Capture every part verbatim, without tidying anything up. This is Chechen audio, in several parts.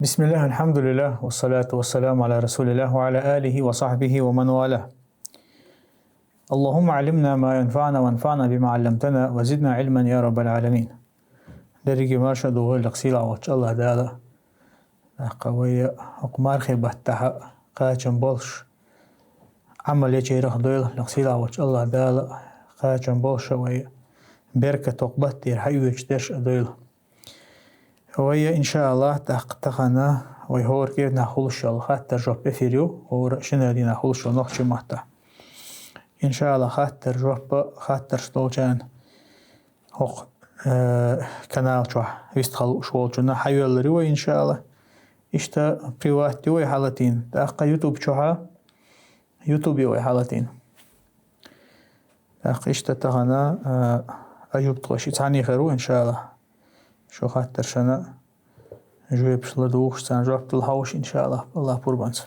بسم الله، الحمد لله، والصلاة والسلام على رسول الله وعلى آله وصحبه ومن والاه. اللهم علمنا ما ينفعنا وانفعنا بما علمتنا وزدنا علما يا رب العالمين. Дерриге марша догӀийла сийлахь волчу АллахӀ Дала. ТӀаккха вай хӀокху мархин баттахь кхачам болуш Ӏамал ечерах дойла, сийлахь волчу АллахӀ Дала кхачам болуш вай беркат хӀокху баттера хьаоьцуш дерш а дойла. Вай, иншааллахӀ, тӀаккха тахана вай хӀора кӀирнахь хуьлуш йолу хаттар-жоп эфир ю, хӀора шинара дийнахь хуьлуш йолу нохчийн маттахь. ИншааллахӀ, хаттар-жоп, хаттарш долчарна хӀокху, э, канал чохь вистхила лууш волчунна хьайоьллур ю вай, иншааллахӀ. Иштта приват ю вай хьалатийна, тӀаккха ютуб чохьа, ютуб ю вай хьалатийна. ТӀаккха иштта тахана, а, Аюб тхо ши цхьаьний хир ву, иншааллахӀ. Шу хаттаршна жоьпаш ладугӀуш, царна жоп дала хьовш, иншааллахӀ, АллахӀ пурбанца.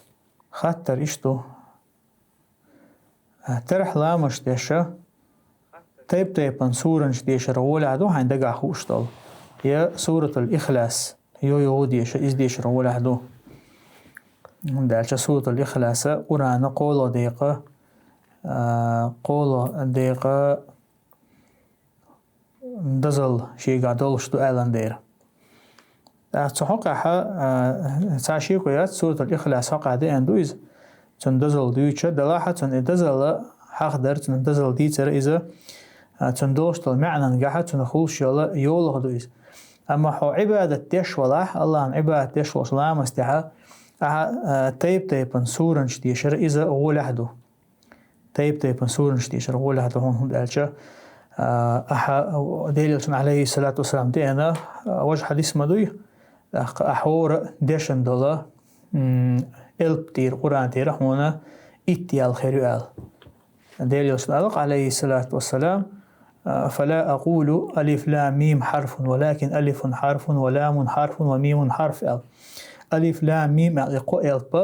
Хаттар иштта ду. А, терахь ламазаш деш, тайп-тайпана суранаш дешар гӀолехь ду хьайн дагахь хууш долу? Я Суратул Ихлас йо-йо деша, иза дешар гӀолехь ду? ХӀунда аьлча Суратул Ихласа Къуръана кхоалгӀа декъа, а, кхоалгӀа декъа дозалла шегахь долуш ду аьлла дера. ТӀаккха цу хьокъехь, а, цхьа шеко яц, Суратул Ихлас хьокъехь деана ду иза. Цуьнан дозалла дуьйцуш далахь, цуьнан и дозалла хьахадар, цуьнан дозалла дийцар иза, а, цуьнан долуш долу маьӀнан гахь, цуьнан хуьлуш йолу йолах ду иза. Амма хьо Ӏибадат деш валахь, АллахӀан Ӏибадат деш волуш ламаз тӀехь, ахьа, а, тайп-тайпана суранаш дешар иза гӀолехь ду. Тайп-тайпана суранаш дешар гӀолехь ду хьуна, хӀунда аьлча, а, ахьа Делан Элчанан, Ӏалайхиссалату вассалам, деана, а, важа хьадис ма дуй, тӀаккха ахьа хӀора дешна долу, м, элп тӀера, Къуръан тӀера хьуна итт ял хир ю аьлла. Делан Элчано аьлла, Ӏалайхиссалату вассалам, а, «فلا أقول ألف لام ميم حرف ولكن ألف حرف ولام حرف وميم حرف», аьлла. Алиф, лам, мим аьлла и кхо элп,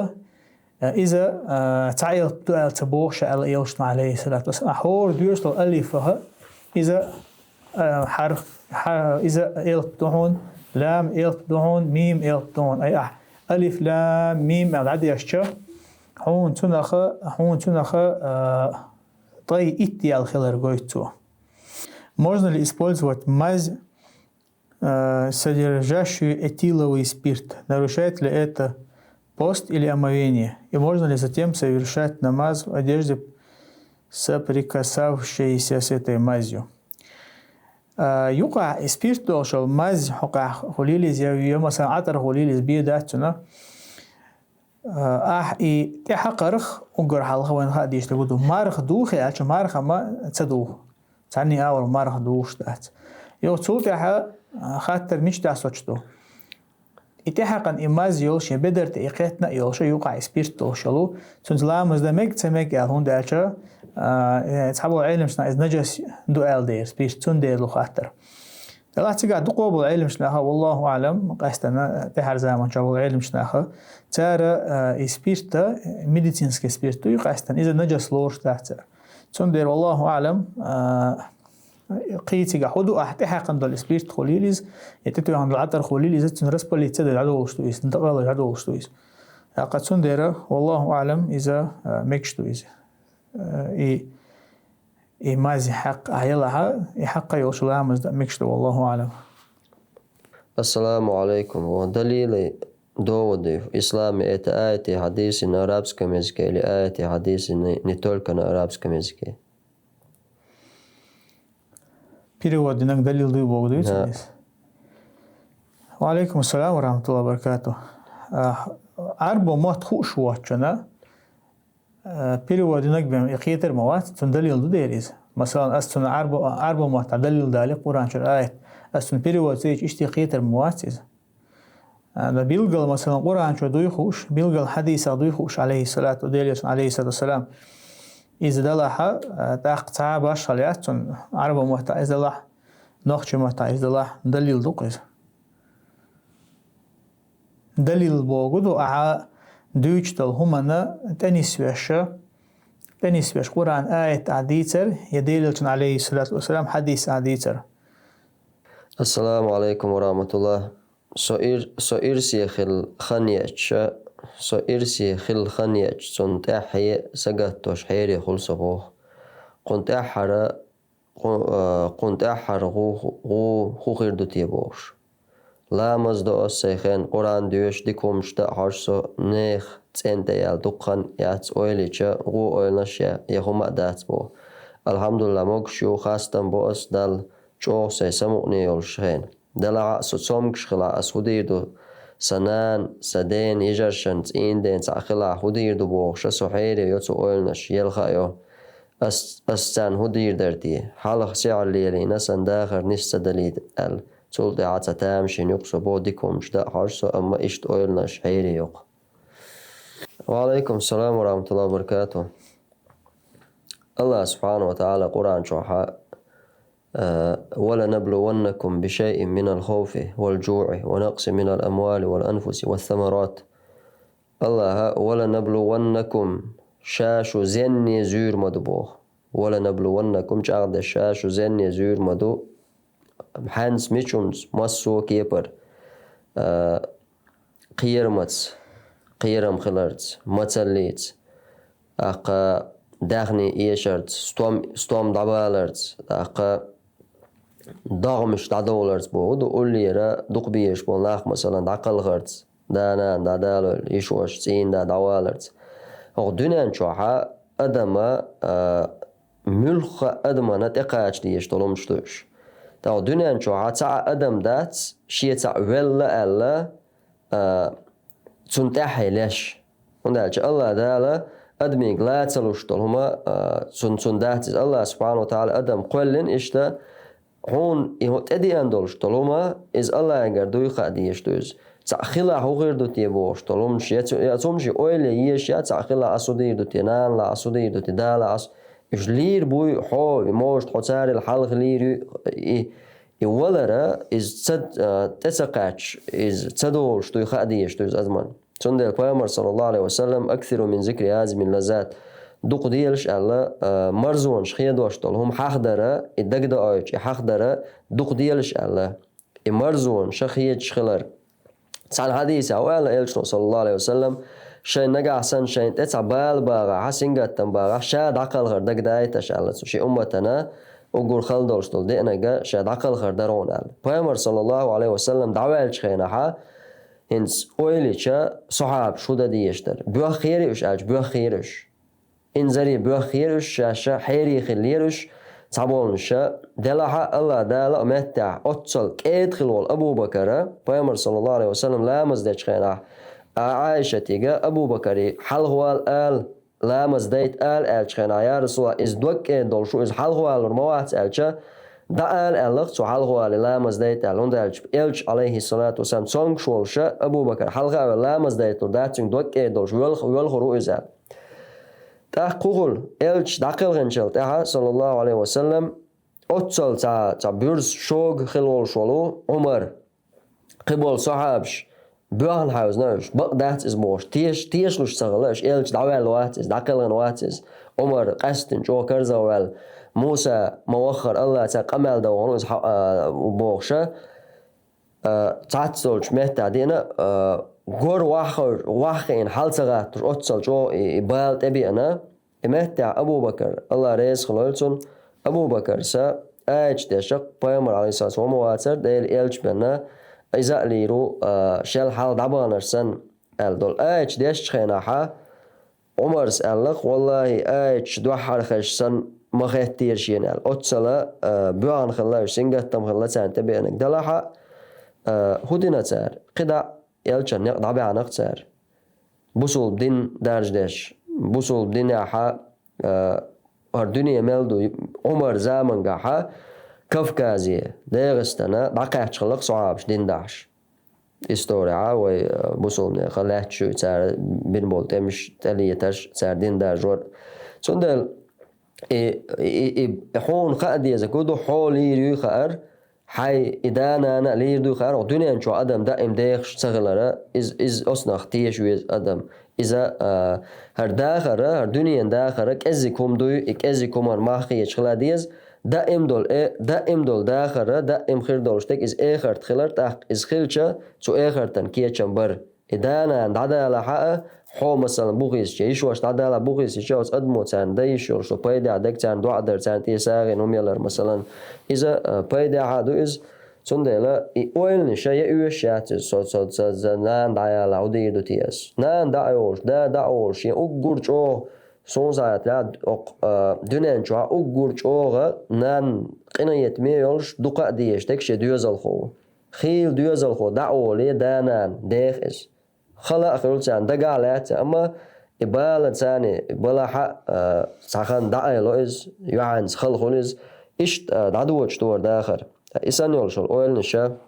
Э, иза, э, цхьа элп ду аьлла ца боху ша аьлла Элчано, Ӏалайхиссалату вассалам. Ахьа хӀора доьшуш долу алиф, иза, э, хьарф, хьа-, иза элп ду хьуна, лам элп ду хьуна, мим элп ду хьуна. Ай ахь алиф, лам, мим аьлла дӀадешча, хьуна цунаха, хьуна цунаха, э, тӀай итт ял хилар гойту цо. Можно ли использовать мазь, э, содержащую этиловый спирт? Нарушает ли это пост или омовение? И можно ли затем совершать намаз в одежде, соприкасавшейся с этой мазью? Э, юкъахь и спирт долуш йолу мазь хьокъехь хуьлийла иза, я, я, масалан, Ӏатар хуьлийла иза, бен дац цуьнан. Ахь и тӀехьакхарх уггар хьалха вайна хаа дийш дерг ду. Марха духе аьлча, марха ма ца духу. Цхьанний агӀор марха духуш дац. Йо, цул тӀаьхьа, а, хаттар мича дӀасочу ду. И тӀехьакхана и мазь йолуш, я бедар тӀе и кхетна а йолуш, юкъахь и спирт долуш йолу. Цуьнца ламаз дан мега, ца мега аьлла, хӀунда аьлча, а, э, цхьаболу Ӏеламчу наха иза нажас ду аьлла дера, спирт, цундела ду хаттар. Делахь цигахь дукха болу Ӏеламчу наха, валлаху аӀлам, къаьстина тӀаьхьара заманчохь болу Ӏеламчу наха, цара, а, и спирта, медицинский спирт ду, и къаьстина иза нажас лоруш дац цара. Цундела, валлаху аӀлам, а, кхин цигахь хӀун ду, ахь тӀехьакхана долу спирт хуьлийла иза, я тӀетоьхна долу Ӏатар хуьлийла иза, цуьнан распылиться дӀадолуш ду иза, цуьнан дакъалла дӀадолуш ду иза. ТӀаккха цундела, валлаху аӀлам, иза, а, мегаш ду иза. Э, и, и мазь хьакъ а елахьа, и хьакъ йолуш ламаз дан мегаш ду, валлаху аӀлам. Ассаламу алейкум. Ва далилай доводы в исламе — это аяты и хадисы на арабском языке или аяты и хадисы не, не только на арабском языке? Перевод динарг далил дуй бохург дуй Да. цуьнан? Ва алейкум ассалам ва рахматуллахи ва баракатух. А, Ӏарбо мотт хууш воцучунна, Э, перевод динарг бен и кхетар ма вац, цуьнан далил ду дера иза. Масалан, ас цунна Ӏарбо-, Ӏарбо маттахь далил дали Къуръан чуьра аят. Ас цуьнан перевод ца йича, иштта кхетар ма вац иза. А, да билггал, масалан, Къуръан чу дуй хууш, билггал хьадисах дуй хууш, алейхиссалату, Делан Элчанан, алейхиссалату вассалам. Иза далахьа, а, тӀаккха цхьа башхалла яц цунна, Ӏарбо маттахь иза далахь, нохчийн маттахь иза далахь, далил ду-кх иза. Далил бохург ду, ахьа дуьйцуш долу хӀуманна тӀенисвеш, тӀенисвеш Къуръан аят ахьа дийцар, я Делан Элчанан, алейхиссалату вассалам, хьадис ахьа дийцар. Ассаламу алейкум ва рахматуллах. Со ир-, со ирсе хилла хан еача, со ирсе хилла хан еача, цунна тӀаьхье сагатдеш хьере хуьлу со боху. Кхунна тӀаьххьара, кху-, а, кхунна тӀаьххьара гӀу, гӀу хӀун хир ду те бохуш. Ламаз до ас сайн хенахь, Къуръан доьшу, дика хӀуманаш дан а хьожу со, нехан цӀен тӀе яьлла дукха хан яц ойла йича, гӀу ойланаш я, я хӀума а дац боху. Алхьамдулиллахь, могуш ю, хастам бо ас Далла, чӀогӀа сайн самукъане йолуш хенахь. Делахь а со цомгуш хилахь, ас хӀун дийр ду? Сан нана, сан дена, йижаршна, цӀийнан дена цхьаъ хилахь, хӀун дийр ду бохуш, со хьере йо цу ойланаш, елха а йо. Ас, ас царна хӀун дийр дара те? Хьалха сихьр лелийна, сан дахар нис ца далийта, аьлла. Цул тӀаьхьа цхьа тамашийна ю-кх со, боху, дика хӀуманаш дан а хьожу со, амма иштта ойланаш хьере йо-кх. Ва Ӏалайкум салам ва рахьматуллахӀи ва баракатухӀ. АллахӀа субхьанахӀу ва тагӀала Къуръан чохь а, а, «ولنبلونكم بشيء من الخوف والجوع ونقص من الأموال والأنفس والثمرات». АллахӀа «ولنبلونكم», ша шу зенне зуьйр ма ду боху. «ولنبلونكم», чӀагӀдеш, ша шу зенне зуьйр ма ду. Хьаьнца, мичунца, массо а кепара, а, кхерамаца, кхерам хиларца, мацаллица, тӀаккха даьхни эшарца, стом, стом дӀабаларца, тӀаккха догӀмаш дӀадовларца боху ду, уллера дукха безаш болу нах, масалан, дӀакхалхарца, да-нана дӀадалойла, йиш-ваша, цӀийнан да дӀаваларца. ХӀокху дуьнен чохь а адама, а, муьлхха а адамана тӀекхача дезаш долу хӀуманаш ду уьш. ТӀаккха дуьнен чохь а цхьа а адам дац, шен цхьаъ велла аьлла, а, цунна тӀаьхье леш. ХӀунда аьлча АллахӀ Дала адамига ла ца луш долу хӀума, а, цунна, цунна дац иза. АллахӀа субхьанахӀу ва тагӀала адам кхоьллина иштта, хьуна и хӀу-, тӀедеана долуш долу хӀума, иза АллахӀагара дуй хаа дезаш ду иза. Цхьаъ хилахь хӀун хир ду те бохуш долу хӀуманаш, я цу-, я цу хӀуманаш ойла еш, я цхьаъ хилахь ас хӀун дийр ду те, нана лахь ас хӀун дийр ду те, да лахь ас. Уьш лийр буй хьо, и может хьо царел хьалха лийр ю, и, и валара, иза ца, а, тӀе ца кхаьчча, иза ца долуш дуй хаа дезаш ду иза адаман. Цундела Пайхамар, саллаллаху Ӏалайхи ва саллам: «أكثروا من ذكر هاذم اللذات». Дукха делаш аьлла, а, марзонаш хедош долу хӀума хьахдара, и дагадоуьйтуш, и хьахдара дукха делаш аьлла. И марзонаш хедаш хилар. Цхьана хьадисехь ву аьлла Элчано, саллаллаху Ӏалайхи ва саллам, шайн нагахь санна шайн тӀе цхьа бала багӀахь, сингаттам багӀахь, ша дӀакхалхар дагадайташ аьлла цу шен умматана, уггар хала долуш долу деанарг ша дӀакхалхар дара хьуна аьлла. Пайхамар, саллаллаху Ӏалайхи ва саллам, дӀаваьллачу хенахьа, хӀинца ойла йича, сахьабаш хӀун дан дезаш дара? Боьххера уьш аьлча, боьххера уьш. Инзаре боьххера уьш, шаьш хьере хиллера уьш, цхьаболуш, делахь а АллахӀ Дала а меттехь, оццал кӀеда хилла волу Абу Бакара, Пайхамар, саллаллаху Ӏалайхи ва саллам, ламаз дечу хенахь, а Ӏайшатига Абу Бакаре: «Хьалхавала ала, ламаз дайта ала», аьллачу хенахь: «Я Расулаллах, иза дог кӀеда долуш ву, иза хьалхавалур ма вац», аьлча, «ДӀаала», аьлла-кх цо, «хьалхавале, ламаз дайта», аьлла, хӀунда аьлча Элча, Ӏалайхиссалату вассалам, цомгуш волуш, Абу Бакар хьалха а ваьлла, ламаз дайталур дац цуьнга, дог кӀеда долуш, воьлх-, воьлхур ву иза аьлла. ТӀаккха хӀун хуьлу? Элча дӀакхелхинчул тӀаьхьа, саллаллаху Ӏалайхи ва саллам, оццал цхьа, цхьа буьрса шога хилла волуш волу Ӏумар, кхин болу сахьабаш боьхна хьаьвзина уьш, бакъ дац иза бохуш, теш-, тешалуш ца хилла уьш, Элча дӀаваьлла вац иза, дӀакхелхина вац иза. Ӏумар къаьсттина чӀогӀа карзах ваьлла, Муса ма ваххара АллахӀаца къамел дан вахана иза хьа-, а, бохуша, а, цхьацца долчу меттехь деана, а, гор ваххийна, ваххийна хьала ца гӀаттуш, оццал чӀогӀа и, и бала тӀебеана. И меттехь Абу Бакар, АллахӀ реза хуьлийла цунна, Абу Бакара аяташ дешна-кх, Пайхамар, Ӏалайхиссалату вассалам, ма вацара, Делан Элча бенна, иза а лийр ву, а, шел хьалха дӀабаханарш санна, аьлла долу аяташ дешначу хенахьа, Ӏумара аьлла-кх: «ВаллахӀи, аяташ дуьххьара хезча санна ма хеттера шена», аьлла. Оццала, а, боьхна хилла уьш, сингаттам хилла царна тӀебеанарг. Делахь а, а, хӀун дина цара? КхидӀа Элчан некъ дӀабаьхьна-кх цара. Бусулба дин даржа деш, бусулба динехьа, а, хӀара дуьне мел ду, Ӏумар замангахьа Кавказе, ДегӀастана дӀакхаьчча хилла-кх сахьабаш дин дахьаш. Историхьа вай, а, бусулбанеха лаьтташ ю цара бина болу тӀемаш, тӀелетарш, цара дин даржор. Цундела и, и, и, и хьуна хаа дезарг хӀун ду, хьо лийр юй хаар, хьайн и да-нана а лийр дуй хаар, хӀокху дуьнен чохь адам даим дехаш ца хилара, иза, иза оцунах теша веза адам. Иза, а, хӀара дахара, хӀара дуьненан дахара кӀеззиг хӀума дуй, и кӀеззиг хӀуманна мах хеташ хила деза, Даим долу э, даим долу дахар, даим хир долуш дерг иза эхарт хилар, тӀаккха иза хилча, цу эхартан кечам бар. И да-нана дӀадалахь а, хьо, масалан, бухийсича, йиш ваша дӀадалахь бухийсича, оцу адамо царна дан йиш йолуш ду пайдехь дерг, царна доӀа дар, царна тӀе сагӀина хӀума ялар, масалан. Иза, а, пайдехь а ду иза, цундела и ойланаш а я оьшуш яц иза, со, со, со, со, нана дӀаялахь, хӀун дийр ду те ас? Нана дӀа а йолуш, да дӀа а волуш, шен уггар чӀогӀа Суна схьаэцча, окху, а, дуьнен чохь уггар чӀогӀа нанна къинхетаме йолуш дукха а дезаш дерг шен доьзалхо ву. Хийла доьзалхо дӀа а волий, да-нана деха иза. Хала а хуьлу царна, дагахь а лаьцна, амма и бала царна балахь а, а, цхьа хан дӀаайало иза, юьхьанца хала хуьлу иза, иштта, а, дӀадоцуш дара дахар. И санна йолуш йолу ойланаш а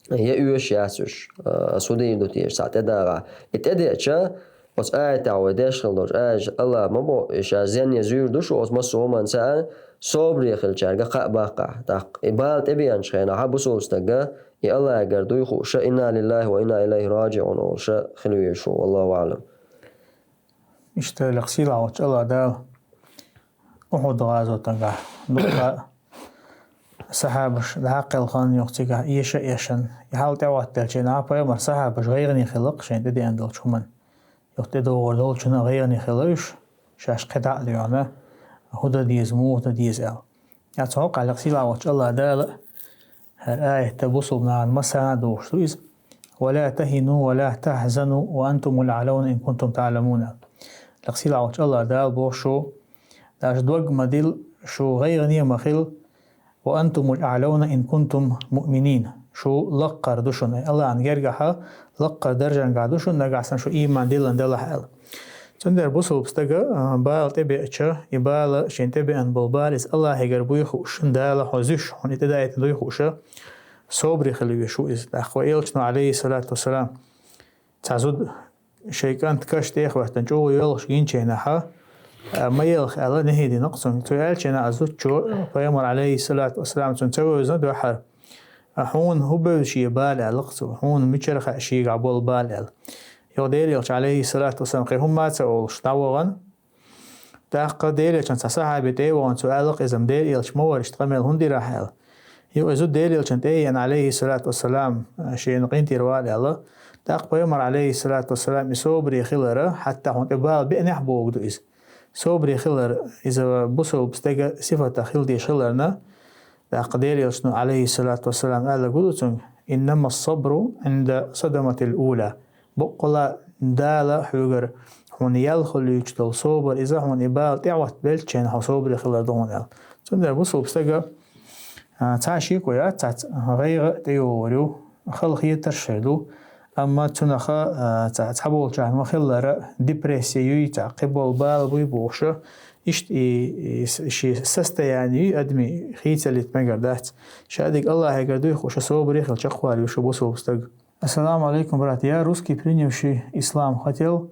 я оьшуш яц уьш, а, ас хӀун дийр ду теша, цхьа тӀедагӀахь. И тӀедеача, оцу аятехь вай деш хила долчу аятехь Аллаха ма боху, и ша зен я зуьйр ду шу оцу массо а хӀуманца а, собаре хилчаьрга кхаъ баккхахь. ТӀаккха и бала тӀебеанчу хенахь бусалба стага, и Аллахьгара дуй хууш а, «Инна лиллахи ва инна илайхи раджиӀун» олуш а хила везаш ву, валлаху аӀлам. Иштта лекха сийлахь волчу Аллах Дала Ухьуд гӀазотангахь дукха сахьабаш дӀа а кхелхина, юха цигахь эша а эшна, и хьал тӀехӀоттаделча, пайхамар сахьабаш гӀайгӀане хилла-кх шайна тӀедеана долчу хӀуманна. Юха тӀедогӀур долчунна а гӀайгӀане хилла уьш, шаьш кхидӀа а доьгӀна, хӀун дан деза, муха дан деза аьлла. Цу хьокъехь лекха сийлахь волчу Аллах Дала хӀара аят бусалба нахана массарна а догӀуш ду иза: «Ва ла тахину ва ла тахзану ва антумул аълавна ин кунтум таъламун». Лекха сийлахь волчу Аллах Дала боху шу, Даша дог ма дила, шу гӀайгӀане ма хила, «Ва антумул аълавна ин кунтум муъминин». Шу лаккхара ду шуна, Аллахьан гергахь лаккхара даржангахь ду шуна, нагахь санна шу ийман диллина делахь аьлла. Цундела бусалба стага, а, бала тӀебеача, и бала шен тӀебеана болу бала иза Аллахьигара буй хууш, Дала хьо зуьйш, хьуна и тӀедаийтина дуй хууш, собаре хила везаш ву иза. ТӀаккха вай элчано, алейхиссалату вассалам, цхьа зуда шайн кӀант каш тӀе а хӀоьттина, чӀогӀа йоьлхуш гинчу хенахь, а, ма елха аьлла, нахьи дина-кх цунна. Цо аьллачу хенахь оцу зудчо, пайхамар, алейхиссалату вассалам, цунна ца вевзина дуьххьара, а, хьуна хӀун бевза шен бала аьлла-кх цо, хьуна мичара хаьа шегахь болу бала аьлла. Юха Делан элчано, алейхиссалату вассалам, кхин хӀумма а ца олуш, дӀавахана. ТӀаккха Делан элчанан цхьа сахьаби тӀе а вахана, цо аьлла-кх иза, Делан элча ма вара, иштта къамел хӀунда дира ахь аьлла. Юха и зуда Делан элчанна тӀе а еана, алейхиссалату вассалам, шена къинтӀера вала аьлла. ТӀаккха пайхамар, алейхиссалату вассалам, и собаре хилар, хӀатта хьуна тӀе бала беанехь бохург ду иза. Собаре хилар, иза бусалба стеган сифатех хила дезаш хиларна, тӀаккха Делан элчано, алейхиссалату вассалам, аьлларг ду цуьнга: «Иннама ас-сабру Ӏинда садаматил ула». Баккъала Дала хьоьгара хьуна ял хуьлуьйтуш долу собар, иза хьуна и бала тӀехӀоттабеллачу хенахь хьо собаре хилар ду хьуна аьлла. Цундела бусалба стага, а, цхьа шеко яц, цхьацца гӀайгӀа а тӀейогӀур ю, хала хетарш а ду, амма цунах, а, цхьа, цхьаболчарна ма-хиллара, депрессия юй, цхьа кхин болу бала буй бохуш, иштта и, и с-, шен состояние юй адамийн хийцалуьйту мегар дац. Ша дерг Аллахьигара дуй хууш, собаре хила чекхвала везаш ву бусалба стаг. Ассаламу алейкум, брат. Я русский, принявший ислам. Хотел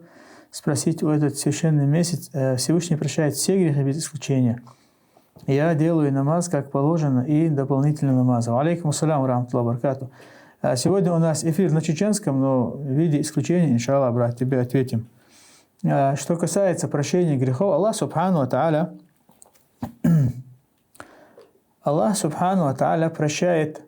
спросить, в этот священный месяц, э, Всевышний прощает все грехи без исключения. Я делаю намаз, как положено, и дополнительно намаз. Ва алейкум ассалам ва рахматуллахи ва баракатух. А, сегодня у нас эфир на чеченском, но в виде исключения, иншаллах, брат, тебе ответим. А, что касается прощения грехов, Аллах субхану ва тааля Аллах субхану ва тааля прощает,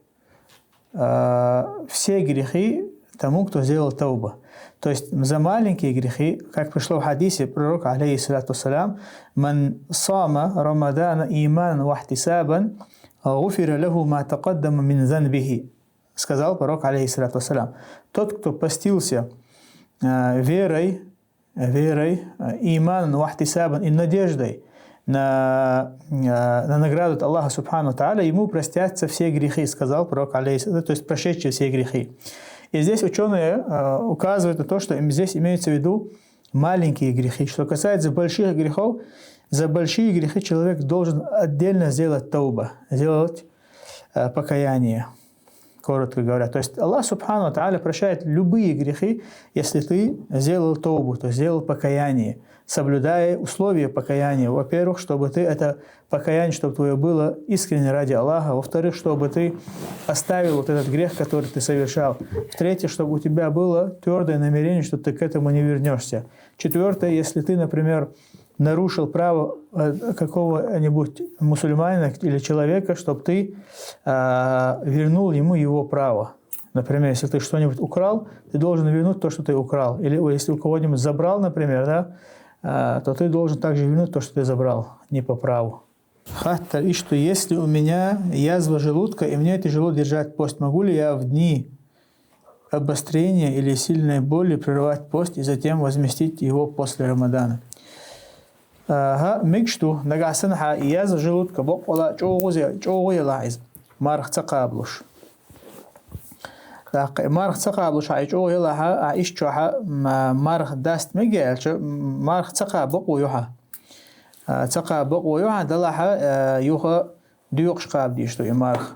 э, все грехи тому, кто сделал тауба. То есть за маленькие грехи, как пришло в хадисе пророка, алейхиссалату вассалям: «Ман сама Рамадана иманан ва ихтисабан, гуфира лаху ма такаддама мин занбихи», сказал пророк, алейхиссалату вассалям. Тот, кто постился, э, верой, верой, э, иманан ва ихтисабан, и надеждой на, э, на награду от Аллаха субхану ва тааля, ему простятся все грехи, сказал пророк, алейхиссалям, то есть прошедшие все грехи. И здесь ученые, э, указывают на то, что им здесь имеется в виду маленькие грехи. Что касается больших грехов, за большие грехи человек должен отдельно сделать тауба, сделать, э, покаяние. Коротко говоря. То есть Аллах субхану ва тааля прощает любые грехи, если ты сделал таубу, то есть сделал покаяние, соблюдая условия покаяния. Во-первых, чтобы ты это покаяние, чтобы твое было искренне ради Аллаха. Во-вторых, чтобы ты оставил вот этот грех, который ты совершал. В-третьих, чтобы у тебя было твердое намерение, что ты к этому не вернешься. Четвертое, если ты, например, нарушил право э, какого-нибудь мусульманина или человека, чтобы ты э, вернул ему его право. Например, если ты что-нибудь украл, ты должен вернуть то, что ты украл. Или если у кого-нибудь забрал, например, да, э, то ты должен также вернуть то, что ты забрал, не по праву. Хаттар ишту, если у меня язва желудка, и мне тяжело держать пост, могу ли я в дни обострения или сильной боли прервать пост и затем возместить его после Рамадана? Ага, мегаш ду, нагахь санна хьа язва желудка бокъо йола, чӀогӀа зе-, чӀогӀа елахь из, марха ца кхаблуш. ТӀаккха марха ца кхаблуш хьа и чӀогӀа елахь, а ишчохь м-, марха даста мега аьлча, м-, марха ца кхаба бокъо ю хьа. А, ца кхаба бокъо ю хьа, делахь, а, юха доькъуш кхаба дезаш ду и марха.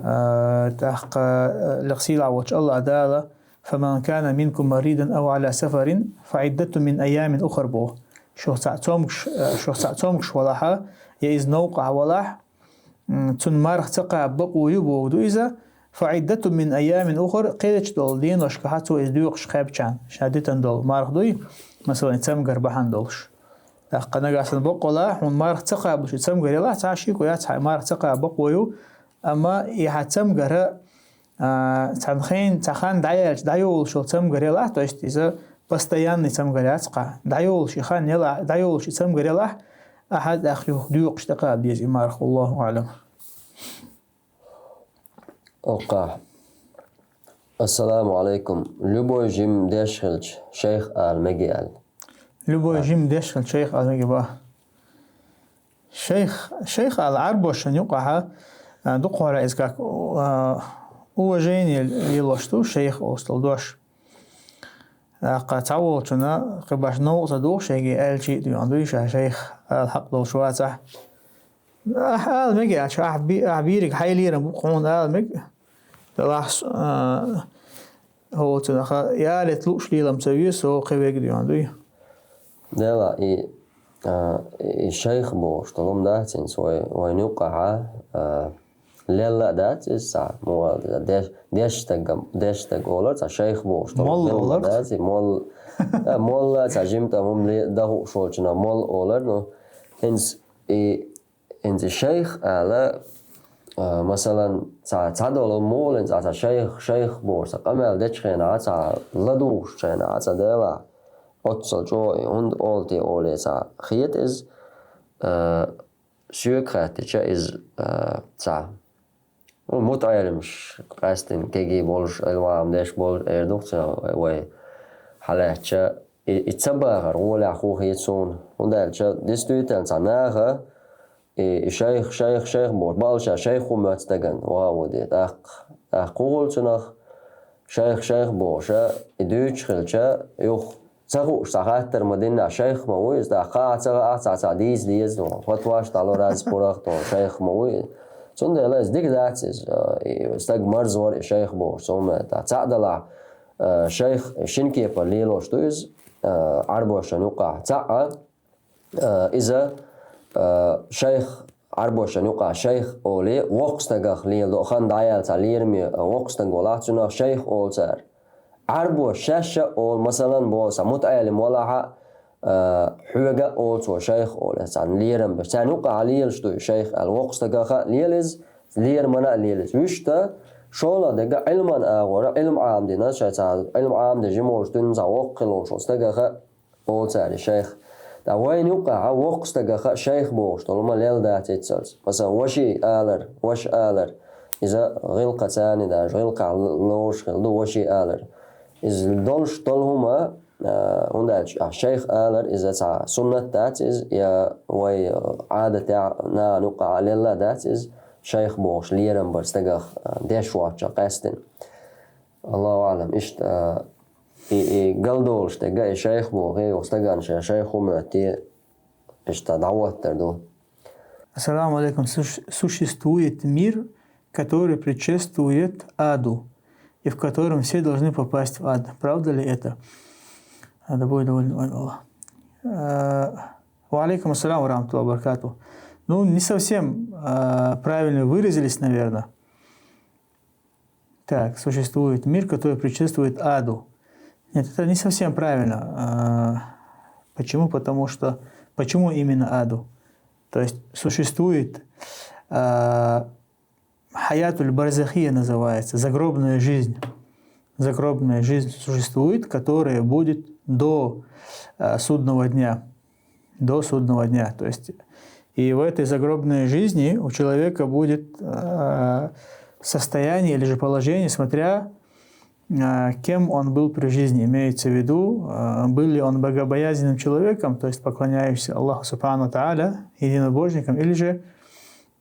А, тӀаккха, а, лекха сийлахь волчу АллахӀ Дала: «فمن كان منكم مريضا أو على سفر فعدة من أيام أخر», боху. Шух цхьаъ цомгуш, а, шух цхьаъ цомгуш валахь, я иза новкъахь валахь, м, цунна марха ца кхаба бакъо ю бохург ду иза, «فعدة من أيام أخر», кхечу долу деношкахь цо иза доькъуш кхаьбча, ша дитина долу марха дуй, масала, цамгар бахьана долуш. ТӀаккха нагахь санна боккъала, хьуна марха ца кхаблуш и цамгар елахь, цхьа шеко яц, хьайн марха ца кхаба бакъо ю, амма и хьан цамгара, а, цхьана хен-, цхьа хан дӀаяьлча, дӀайолуш йолу цамгар елахь, то есть иза постоянный цамгар яц кха, дӀайолуш и хан елахь, дӀайолуш и цамгар елахь, ахьа тӀаккха юха доькъуш тӀекхаба деза и марха, Аллаху аӀлам. Оккха. Ассаламу алейкум. Любой жима деш хилча, шайх ала мега аьлла. Любой жима деш хилча, шайх ала мега ба. Шайх, шайх ала Ӏарбошна юкъахь, а, дукхахьолахь иза как, а, уважение лелош ду, шайх олуш долу дош. ТӀаккха цхьаволчунна кхин баш новкъа ца дугӀу шайга аьлча а дуьйна дуй ша шайх ала хьакъ долуш вацахь. Ахь ала мега аьлча, ахь би-, ахь бийриг хьайн лерам бу-кх хьуна ала мега. Делахь, а, хӀоцунах ялет лууш лелам ца веза, со кхин вега дуьйна дуй. Дела, и, а, и шайх бохуш долу хӀума дац хӀинца вай, вайн юккъахьа, а, лелла а дац иза цхьа, муха аьлла, деш, деш стаг, деш стаг олар, цхьа шайх бохуш долу молла хӀума олар дац, и молла, а, молла цхьа жимма тӀе хӀума ле-, дан хууш волчунах молла олар, ну, хӀинца и ХӀинца и шайх ала, а, масалан, цхьа, цхьадолу муха лен цхьа, цхьа шайх, шайх бохуш, цхьа къамел дечу хенахь, цхьа ладугӀуш хенахь, цхьа Дела, оццал чӀогӀа и хӀунда олу те оле цхьа хета иза, а, соьга хаьттича иза, а, цхьа. Ну, мутаӀелимаш къаьстина кегий болуш, Ӏилма Ӏамадеш болуш, эр ду-кх цхьа вай хьалаьцча, и, и ца бахар гӀолехь хӀун хета суна. ХӀунда аьлча, действительно, цхьа наха, И, и шайх, шайх, шайх бохуш, бакъалла ша шайх хӀун моьтту стагана, ваха а воде. ТӀаккха, тӀаккха хӀун хуьлу цунах, шайх, шайх бохуша, и дуьйцуш хилча, юха ца хууш, цхьа хаттар ма динна, шайх ма вуй иза, тӀаккха кхаа ца хаахь, цхьа, цхьа дийца деза, ну, фатваш дӀало, раз пурах, ну, шайх ма вуй иза. Цундела иза дика дац иза, а, и стаг марзвар, и шайх бохуш, цунна, тӀаккха цхьаъ далахь, а, шайх шина кепара лелош ду иза, а, Ӏарбошна юкъахь цхьаъ, а, Э, иза, э, шайх, Ӏарбошна юкъа шайх олий, воккха стагах леладо, хан дӀаяьлла цхьа лераме, э, воккха стаг валахь, цунах шайх олу цара. Ӏарбоша шаьш а олу, масалан, боху цхьа мутаӀелим валахьа, э, хьоьга а олу цо шайх олий, царна лерам беш. Царна юкъахьа лелаш ду и шайх аьлла, воккха стагаха а лела иза, лерамана а лела иза. Вуьшта, шолгӀа дерг Ӏилман агӀора, Ӏилма Ӏамадина, шайн цхьа Ӏилма Ӏамаде жима волуш дуьйна цхьа воккха хила волуш волу стагаха, олу цара и шайх. ТӀаккха вайна юккъехь воккхачу стагах а шайх бохуш долу ма лелла дац эццалц. Масала, ваши алар, ваша алар. Иза гӀиллакхаца а даже, гӀиллакхехь ловзуш хилла ду ваши алар. Иза долуш долу хӀума, а, хӀунда аьлча, а, шайх алар, иза цхьа суннат дац иза, я вай, а, Ӏадатехь нахана юккъехь лелла а дац иза, шайх бохуш лерам бар стагах, а, деш воцча къаьстина. Аллаху аълам, иштта, а, и, и галдолуш дерг а, и шайх боху, и юха стагана шен шайх хӀун моьтту, иштта дӀахӀоттар ду. Ассаламу алейкум. Суш-, существует мир, который предшествует аду, и в котором все должны попасть в ад. Правда ли это? А, да будет доволен вами Аллах. А, ва алейкум ассалам ва рахматуллахи ва баракатух. Ну, не совсем, а, правильно выразились, наверное. Так, существует мир, который предшествует аду. Нет, это не совсем правильно. А, Почему? Потому что, почему именно аду? То есть существует а, хаятуль барзахия называется, загробная жизнь. Загробная жизнь существует, которая будет до а, судного дня. До судного дня. То есть и в этой загробной жизни у человека будет а, состояние или же положение, смотря а, кем он был при жизни, имеется в виду, а, был ли он богобоязненным человеком, то есть поклоняющимся Аллаху Субхану Тааля, единобожником, или же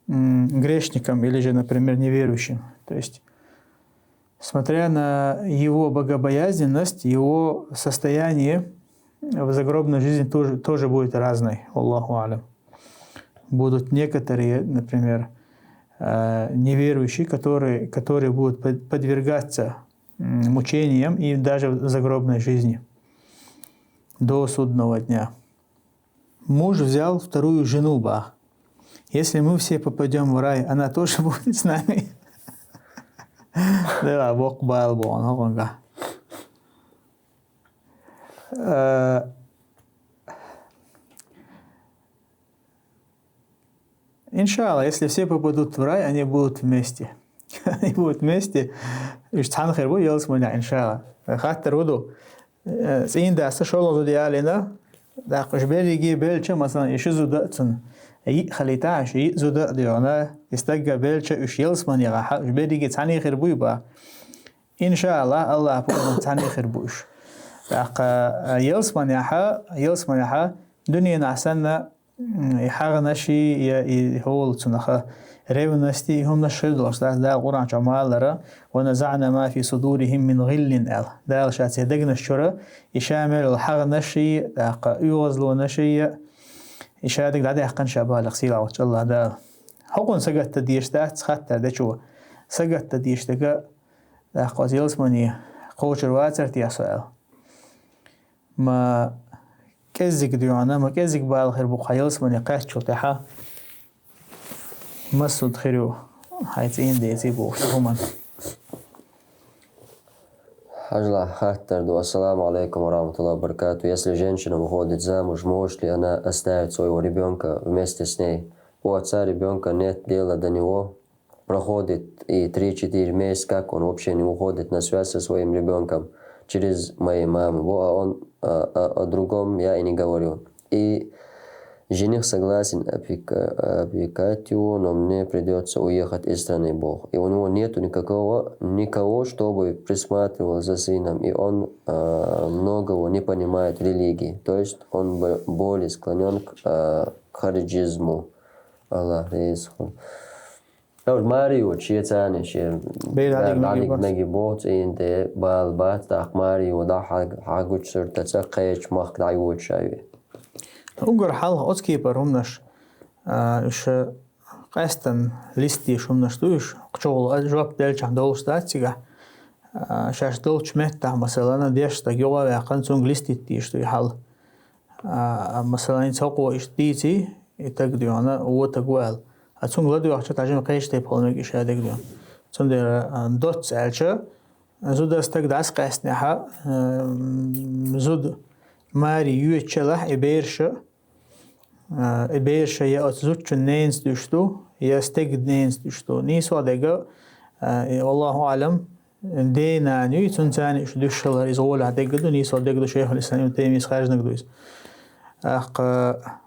м, грешником, или же, например, неверующим. То есть, смотря на его богобоязненность, его состояние в загробной жизни тоже, тоже будет разной. Аллаху алям. Будут некоторые, например, э, неверующие, которые, которые будут под- подвергаться м, мучениям и даже в загробной жизни до судного дня. Муж взял вторую жену ба. Если мы все попадем в рай, она тоже будет с нами. Да, Бог бал бон, хогонга. Э, Иншалла, если все попадут в рай, они будут вместе. Они будут вместе. Уж цхьана хир бу ялсмане, иншалла. Хаттар вуду. Э, цӀийндаса шолгӀа зуда ялина, дакъа уж берриге белча, масалан, и ши зуда цун. И халита, и зуда диона, и стагга белча уж ялсмане гӀаха, уж берриге цхьана хир буй ба. Иншалла, Аллах пурба цхьана хир буш. Дакъа, э, ялсмане хьа, ялсмане хьа, дуьненахь санна, м, и хьагӀнаши, я и хьол цунаха ревности, и хӀумнаш хир долуш, Дала Къуръан чу малара, «Ва назаъна ма фи судурихим мин гӀиллин», аьлла. Дала ша церан дегнаш чура, и ша мел хьагӀнаши, дакъа, уьгӀазлонаши, я, и ша дег дӀадаьккхина ша балех сийлахь волчу Аллах Дала. Хьокхунна сагатта деш дац, хаттар дечо. Сагатта деш дега, даккха оцу ялсмане кхочур вацара те со аьлла. Ма кӀеззиг дуьхьана, ма кӀеззиг бала хир бу хьан ялсмане кхаьччул тӀаьхьа. Массуд хир ю, хьайн цӀийна деций бохуш, хӀуман. Хьажла хаттар ду. Ассаламу алейкум ва рахматуллахи ва баракату. Если женщина выходит замуж, может ли она оставить своего ребёнка вместе с ней? У отца ребёнка нет дела до него. Проходит и три-четыре месяца, как он вообще не выходит на связь со своим ребёнком через моей мамы. Во, а он, а, а, о другом я и не говорю. И жених согласен опека-, опекать его, но мне придётся уехать из страны, боху. И у него нету никакого, никого, чтобы присматривал за сыном. И он, а, многого не понимает в религии. То есть он бо-, более склонён к, а, к хариджизму. Аллах реза хуьлда. Товш маре йоцуш, шен царна шен бер дӀадига меги боху, цӀийнан тӀе бала бац, тӀаккха маре йо дӀа хьаг-, хьагучу суртаца кхечу махка дӀайоцуш ша ве. Уггар хьалха оцу кепара хӀуманаш, а, уьш къаьстина листа деш хӀуманаш ду уьш, кху чухула жоп делчахь долуш дац цигахь. А, шаьш долчу меттахь, масалана, деш стаг юкъа а ваьккхина, цуьнга листита деш ду и хьал. А, масалан, хӀинца хӀокхо иштта дийций, и таг дуьхьана, вон таг ву аьлла. А цунга ладоьгӀча, тӀаьжина кхечу тайпа хила мега и ша дег дуьхьана. Цундела, а, доцца аьлча, зуда стаг дӀасакъаьстинехьа, а, м, зуда маре йоьдучалахь и бераша, а, и бераша я оцу зудчун ненаца дуьш ду, я стеган ненаца дуьш ду. Нийсо дега, а, и, Аллаху аълам, ден-нана юй, цуьнан царна уьш дуьш хилар, иза гӀолехь дегга ду, нийсо дегга ду, шайхул-ислам Ибн Таймийс хаьржинарг ду иза. ТӀаккха,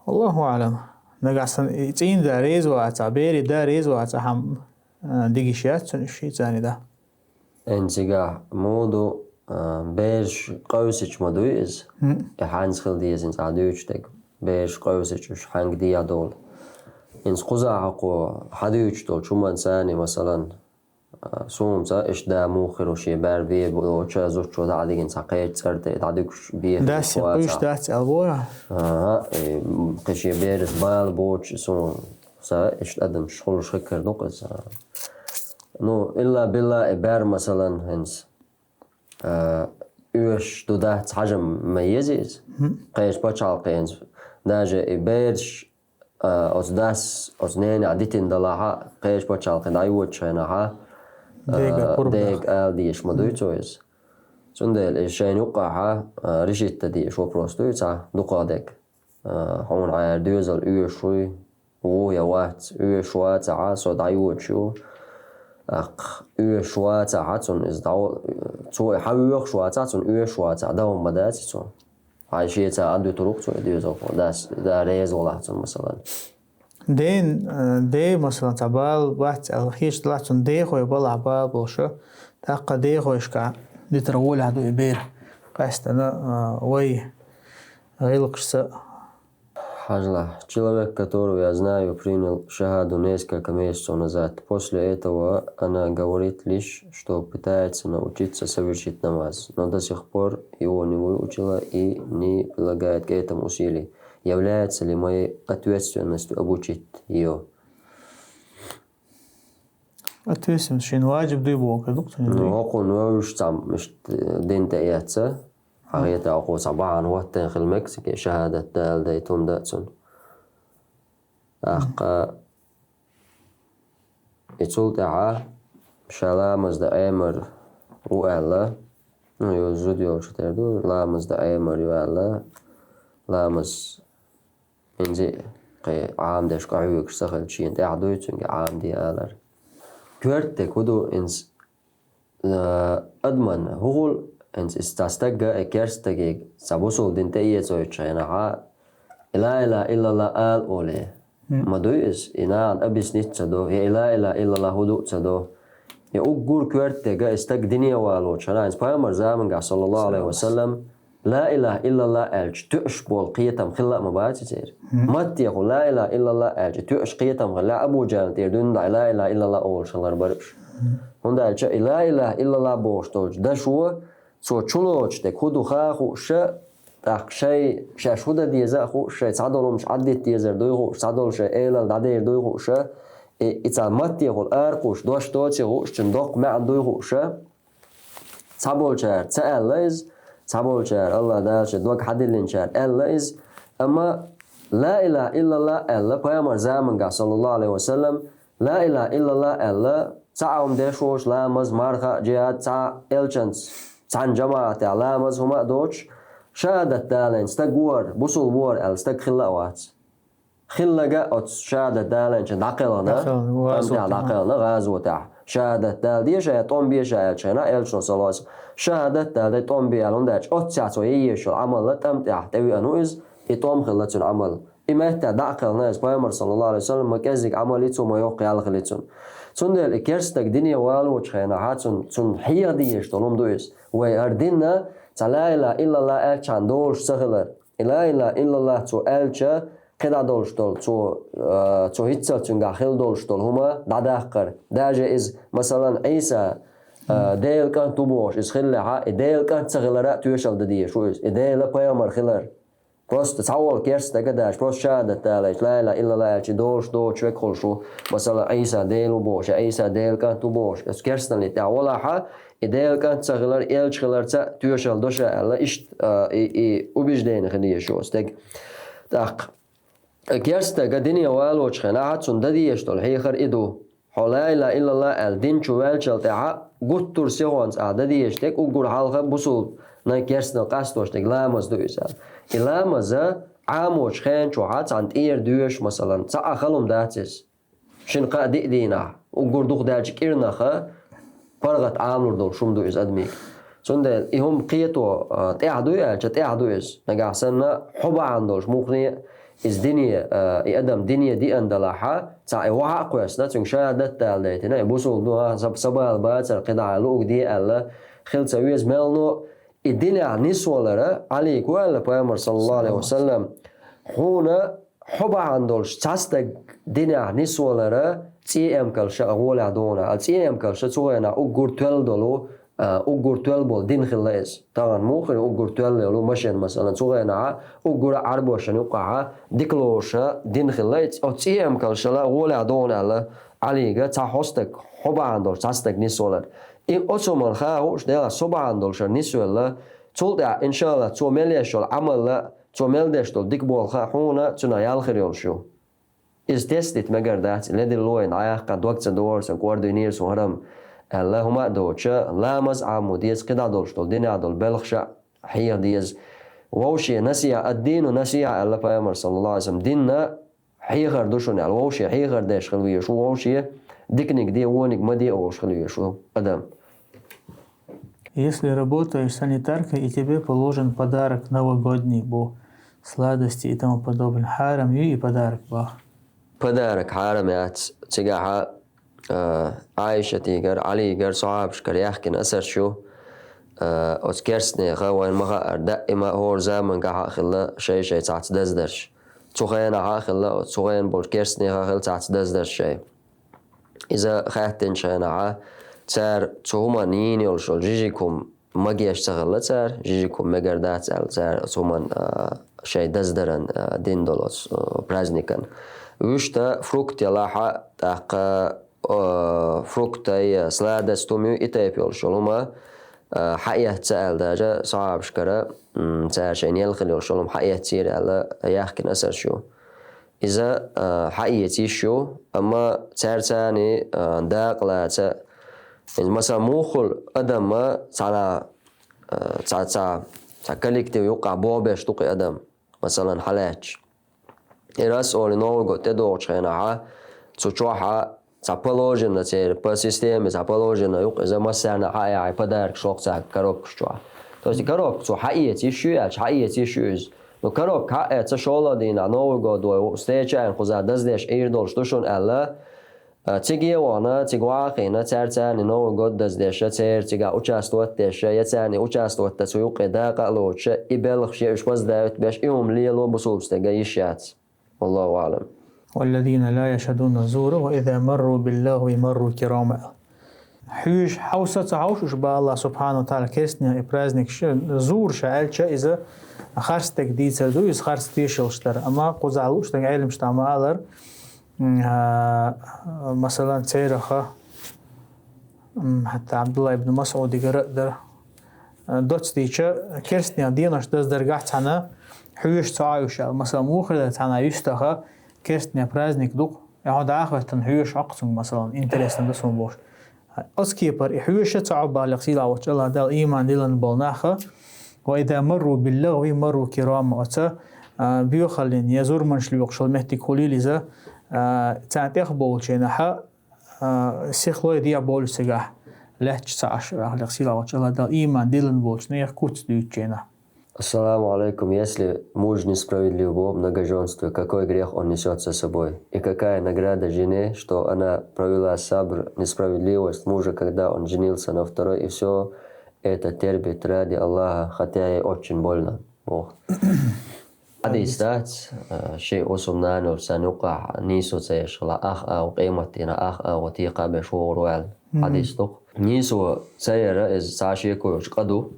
Аллаху аълам, нагахь санна и цӀийнан да реза вацахь, берийн да реза вацахь, хьан, а, дигиш яц цуьнан уьш ший царна да. Эн цигахь муха ду, а, бераш къевсича ма дуй иза? ХӀун? И хьанца хила деза, хӀинца ахь дуьйцуш дерг. Бераш къевсича уьш хьаьнга дехьа долу. ХӀинца кхузахь хӀокхо хьан дуьйцуш долчу хӀуманца царна, масалан, а, суна ца, иштта да муха хир ву шен бер бен боцуш, зудчо дӀа а дигина цхьа кхечу цӀарца дӀадуьгуш бен хир ву ца. Къуьйсуш дац аьлла боху? АхӀа, и, кхин шен бераца бала боцуш, суна ца, иштта адамаш хуьлуш хир ду-кх иза. Ну, илла билла и бер, масалан, хӀинца, а, оьшуш ду дац хьажам ма еза иза. ХӀун? Кхечу пачхьалкхенца. Даже и бераш, а, оцу дас, оцу ненехь дитина далахьа, кхечу пачхьалкхе дӀайоьдучу хенахьа, а, дега пурба, дега ала дезаш ма дуй цо иза. Цундела и шайна юккъахьа, а, решить дан дезаш вопрос ду и цхьа дукхах дерг. А, хьуна хьара доьзал оьшуш вуй, ву я вац, оьшуш вацахьа, со дӀайоьдуш ю. ТӀаккха оьшуш вацахьа, цунна иза дӀа-, цо и хьавоьхуш вацахьа, цунна оьшуш вацахьа, дан хӀума ма дац и цо. Хьай шеца а дуьтур ву-кх цо и доьзалхо, дас, да реза волахь цунна, масалан. Ден, э, де, масалан, цхьа бала бац аьлла, хеташ делахь цунна дехой балахь бала болуш, тӀаккха дехойшка дитар гӀолехь ду и бер. Къаьстина, э, вай гӀиллакхашца. Хьажалахь. Человек, которого я знаю, принял шахаду несколько месяцев назад. После этого она говорит лишь, что пытается научиться совершить намаз, но до сих пор его не выучила и не прилагает к этому усилий. Является ли моей ответственностью обучить её? Ответственность шен ваджиб дуй боху, дукха ца Ну, хӀокхунна вевзаш цхьа иштта дин тӀе эцца. Хьан хета хӀокхо цхьа бахьана хӀоттайна хила мега цига, шахадат дала дайта хӀума дан цунна. ТӀаккха и цул тӀаьхьа ша ламаз дан Ӏемар ву аьлла, ну, йо зуда йолчу тера ду, ламаз дан Ӏемар ю аьлла, ламаз инзи кхе Ӏамадеш къахьоьгуш ца хилча, шена тӀехь дуй цуьнга Ӏамаде алар. Коьртаг хӀу ду инз, э, адаман хӀухул, инз иза цхьа стагга, э, керстаге, цхьа бусул дин тӀе эцойтучу хенахьа, ла илаха иллалла ала оле. Ма дуй иза, и нахана объяснить ца до, я и ла илаха иллалла хӀу ду ца до. И уггур коьртага и стаг дине валочу хенахь, инз пайхамар замангахь, саллаллаху алейхи ва саллям, ла илаха иллалла аьлча, тоьуш болу кхетам хилла а ма бац и церан. Маттехула ла илаха иллалла аьлча, тоьуш кхетам хилла, Абу Джахьал тӀера дуьйна ла илаха иллалла олуш хилар бара уьш. ХӀунда аьлча и ла илаха иллалла бохуш долчу дашо, цо чулоцуш дерг хӀу ду ха а хууша, тӀаккха шай, шаьш хӀу дан деза а хууша, шай цхьадолу хӀумаш Ӏаддита дезар дуй хууша, цхьадолу шай элал дӀадер дуй хууша, и, и цхьа маттехула аракхуш дош доций хууша, цуьнан доккха маьӀна дуй хууша, Цхьаболчара ца аьлла иза, цхьаболчара, Аллах Дала шен дог хьадиллинчара аьлла иза, амма ла илаха иллалла аьлла, пайхамар замангахь, саллаллаху алейхи ва саллям, ла илаха иллалла аьлла, цхьа а хӀума деш волуш, ламаз, марха, джихад, цхьа элчанца, цхьана жамаӀатехь ламаз хӀума а доцуш, шахадат далийна стаг ву хӀара, бусул ву хӀара аьлла стаг хилла а вац. Хилларг оцу шахадат далийначун дӀакхелхина, ДӀакхелхина, тӀам тӀехь гӀазотехь. дӀакхелхина, гӀазотехь. Шахадат дала деза ша, тӀом беза ша аьллачу хенахь, элчано, саллаллаху алейхи ва саллям, шахадат дала дай тӀом бе аьлла, хӀунда аьлча оццехь цо ян езаш йолу Ӏамал тӀам тӀехь тӀевеана ву иза, и тӀом хилла цуьнан Ӏамал. И меттехь дӀакхелхина иза пайхамар, саллаллаху алейхи ва саллям, ма кӀеззиг Ӏамал йи цо, ма йоккха ял хили цуьнан. Цундела и керстаг дине валочу хенахь цунна, цунна хьеха дезаш долу хӀума ду иза. Вай хӀара динна цхьа ла илаха иллалла аьллачхьана долуш ца хилар. И ла илаха иллаллах цо аьлча, кхидӀа долуш долу, цо, а, цо хӀинццалц цуьнгахь хила долуш долу хӀума дӀадаккхар. Даже иза, масалан, Ӏийса, а, Делан кӀант ву бохуш, иза хиллехьа, и Делан кӀант ца хилара а тоьшалла дан дезаш ву иза. И Дела пайхамар хилар. Просто цхьа волу керста стага даже, просто шахадат далийча, ла илаха иллаллах аьлча, и долуш доцуш векхуьлуш ву. Масалан, Ӏийса Дела ву бохуш, я Ӏийса Делан кӀант ву бохуш. Оцу керстаналлин тӀехь волахьа, и Делан кӀант ца хилар, элча хиларца а тоьшалла до ша аьлла, иштта, а, и, и убеждение хила езаш ю оцу стеган. ТӀаккха керстага дине валочу хенахь цунна дан дезаш долу хьехар и ду. Хьо ла илаха иллаллах аьлла дин чу ваьллачул тӀаьхьа гуттар а сихонца ахь дан дезаш дерг уггар хьалха бусулба нан керстанал къастош дерг ламаз ду иза. И ламаза Ӏамочу хен чохьа цхьана тӀера доьшу, масалан, цхьа а халум дац иза. Шина кхаа диъ дийнахь, уггар дукха даьлча кӀирнаха, паргӀат Ӏамалур долуш хӀума ду иза адамийн. Цундела и хӀума кхето, а, тӀехь дуй аьлча, тӀехь ду иза. Нагахь санна, хьо бахьана долуш муххале а иза дине, а, и адам дине диъна далахьа, цхьа и вахьа а кхоьссина, цуьнга шахадат дала дайтина, и бусулба ду, а, са, са бала бацара, кхидӀа луъуг де аьлла, хила ца веза мел но, и динехь нисвалара, Ӏалига аьлла пайхамар, саллаллаху алейхи ва саллям, хьуна хьо бахьана долуш цхьа стаг динехь нисвалара цӀе эмкалша а гӀолехь догӀуна. А цӀе эмкалша цу хенахь уггар тоьлла долу, а, уггар тоьлла болу дин хилла иза. Тахана муха хир уггар тоьлла йолу машен, масалан, цу хенахьа уггар а Ӏарбошна юккъахьа дика лоруша дин хилла иза. Оцу цӀе эмкалшала гӀолехь догӀуна аьлла Ӏалига цхьа хьо стаг, хьо бахьана долуш цхьа стаг нисвалара. И оцу хӀуманна ха а хууш, делахь со бахьана долушара нисвелла, цул тӀаьхьа, иншаллах, цо мел еш йолу Ӏамалла Цо мел деш долу дика болу ха хьуна цуьнан ял хир йолуш ю. Иза тесна дита мегар дац, и ледарло вайна дӀаяккха дог ца догӀура сан, кӀордийнера сан хӀара-м. аьлла, хӀума а доцуша, ламаз а Ӏамо деза, кхидӀа долуш долу динехь долу белхаш а хьеха деза. Вовше насихьа, ад-дину насихьа аьлла пайхамар, саллаллаху Ӏалайхи ва саллам, динна хьехар ду шуна аьлла, вовше хьехар деш хила везаш ву, вовше диканиг де, вониг ма де олуш хила везаш ву адам. Если работаешь санитаркой и тебе положен подарок новогодний, бо сладости и тому подобное, хьарам ю и подарок бах? Подарок хьарам яц. Цигахьа, а, Ӏайшатигара, Ӏалигара, сахьабашкара яьхкина асарш ю, а, оцу керстанеха вайн ма хаара даима хӀора замангахьа а хилла шай-шай цхьацца даздарш. Цу хенахьа а хилла, оцу цу хенахь болчу керстанеха хилла цхьацца даздарш шай. Иза хаьттинчу хенахьа, цара цу хӀуманна йийна йолуш йолу жижиг хӀума магеш ца хилла цара, жижиг хӀума мегар дац аьлла, цара оцу хӀуманна, а, шайн даздаран, а, дина долу оцу, а, праздникан. Вуьшта фрукт ялахьа, тӀаккха, а, фрукттай, а, сладость хӀума ю, и тайпа йолуш йолу хӀума, а, хьаэцца аьлла, даже сахьабашкара, м, цара шайна елла хила йолуш йолу хӀума хьаэццийра аьлла, яьхкина асарш ю. Иза, а, хьаэца йиш ю, амма цаьрца цхьаьна, а, дакъа лаца. Иза, масала, муххул адамма цхьана, а, цхьа, цхьа, цхьа коллектив юккъахь бохбеш ду кхин адам, масалан, хьалаьцча. И раз олу Новый год тӀедогӀучу хенахьа, цу чохьа цхьа положено церан, по системе цхьа положено юкъа иза массарна хьаэцча, подаркаш лоху цаьрга коробкаш чохь. То есть коробка цо хьаэца йиш ю аьлча, хьаэца йиш ю иза. Ну, коробка хьаэца шолгӀа дийнахь, Новый год вай встречаен кхуза даздеш Ӏийр долуш ду шуна аьлла, а, цига а вахана, цига вахийна, цаьрца цхьаьна Новый год даздеша, церан цигахь участвовать деша, я царна участвовать дан цу юккъе дакъа а лоцуша, и белхаш я уьш поздравить беш, и хӀума лело бусулба стеган йиш яц. Валлаху аӀлам. والذين لا يشهدون الزور وإذا مروا باللغو مروا كراما. Хьуьйша хьовса ца хьовш уьш, бах АллахӀ субхьанаху ва тагӀала, керстанийн и праздник ш-, зур ша аьлча, иза харц стеган дийцар ду, иза харц тешалш дара. Амма кхузахь лууш дерг Ӏеламнаха ма аллара, м, а, масалан, цераха, м, хӀатта Абдулла ибн Масъудигара а дара, доцу дийча, керстанийн денош даздаргахь цхьана хьуьйша ца Ӏойуш аьлла. Масалан, муха хир дара цхьана юьстаха керстанийн праздник ду-кх, я хьо даха хӀоьттина хьуьйша Ӏоккху цунга, масалан, интересно ду суна бохуш. Оцу кепара и хьуьйша ца Ӏо, бах АллахӀ, сийлахь волчу АллахӀ Дала, ийман диллина болу нах, وإذا مروا باللغو مروا كراما, оцу, а, боьхаллин я зурманаш лоькхуш йолу меттиг хуьлийла иза, а, царна тӀехболучу хенахьа, а, сихлой дехьа болуш цигахь лаьтташ ца Ӏаш, бах АллахӀ, сийлахь волчу АллахӀ Дала, ийман диллина болчу нехан куц дуьйцучу хенахь. Ассаламу алейкум. Если муж несправедлив во многоженстве, какой грех он несет за собой? И какая награда жене, что она провела сабр, несправедливость мужа, когда он женился на второй, и все это терпит ради Аллаха, хотя ей очень больно? Бох. Хьадис дац, а, ши хӀусамнана йолуш царна юккъехь нийсо ца еш хилахь, ах агӀо, къематдийнахь ах агӀо текхабеш вогӀур ву аьлла. Хьадис ду-кх. Нийсо ца яра, иза цхьа шеко йолуш къа ду.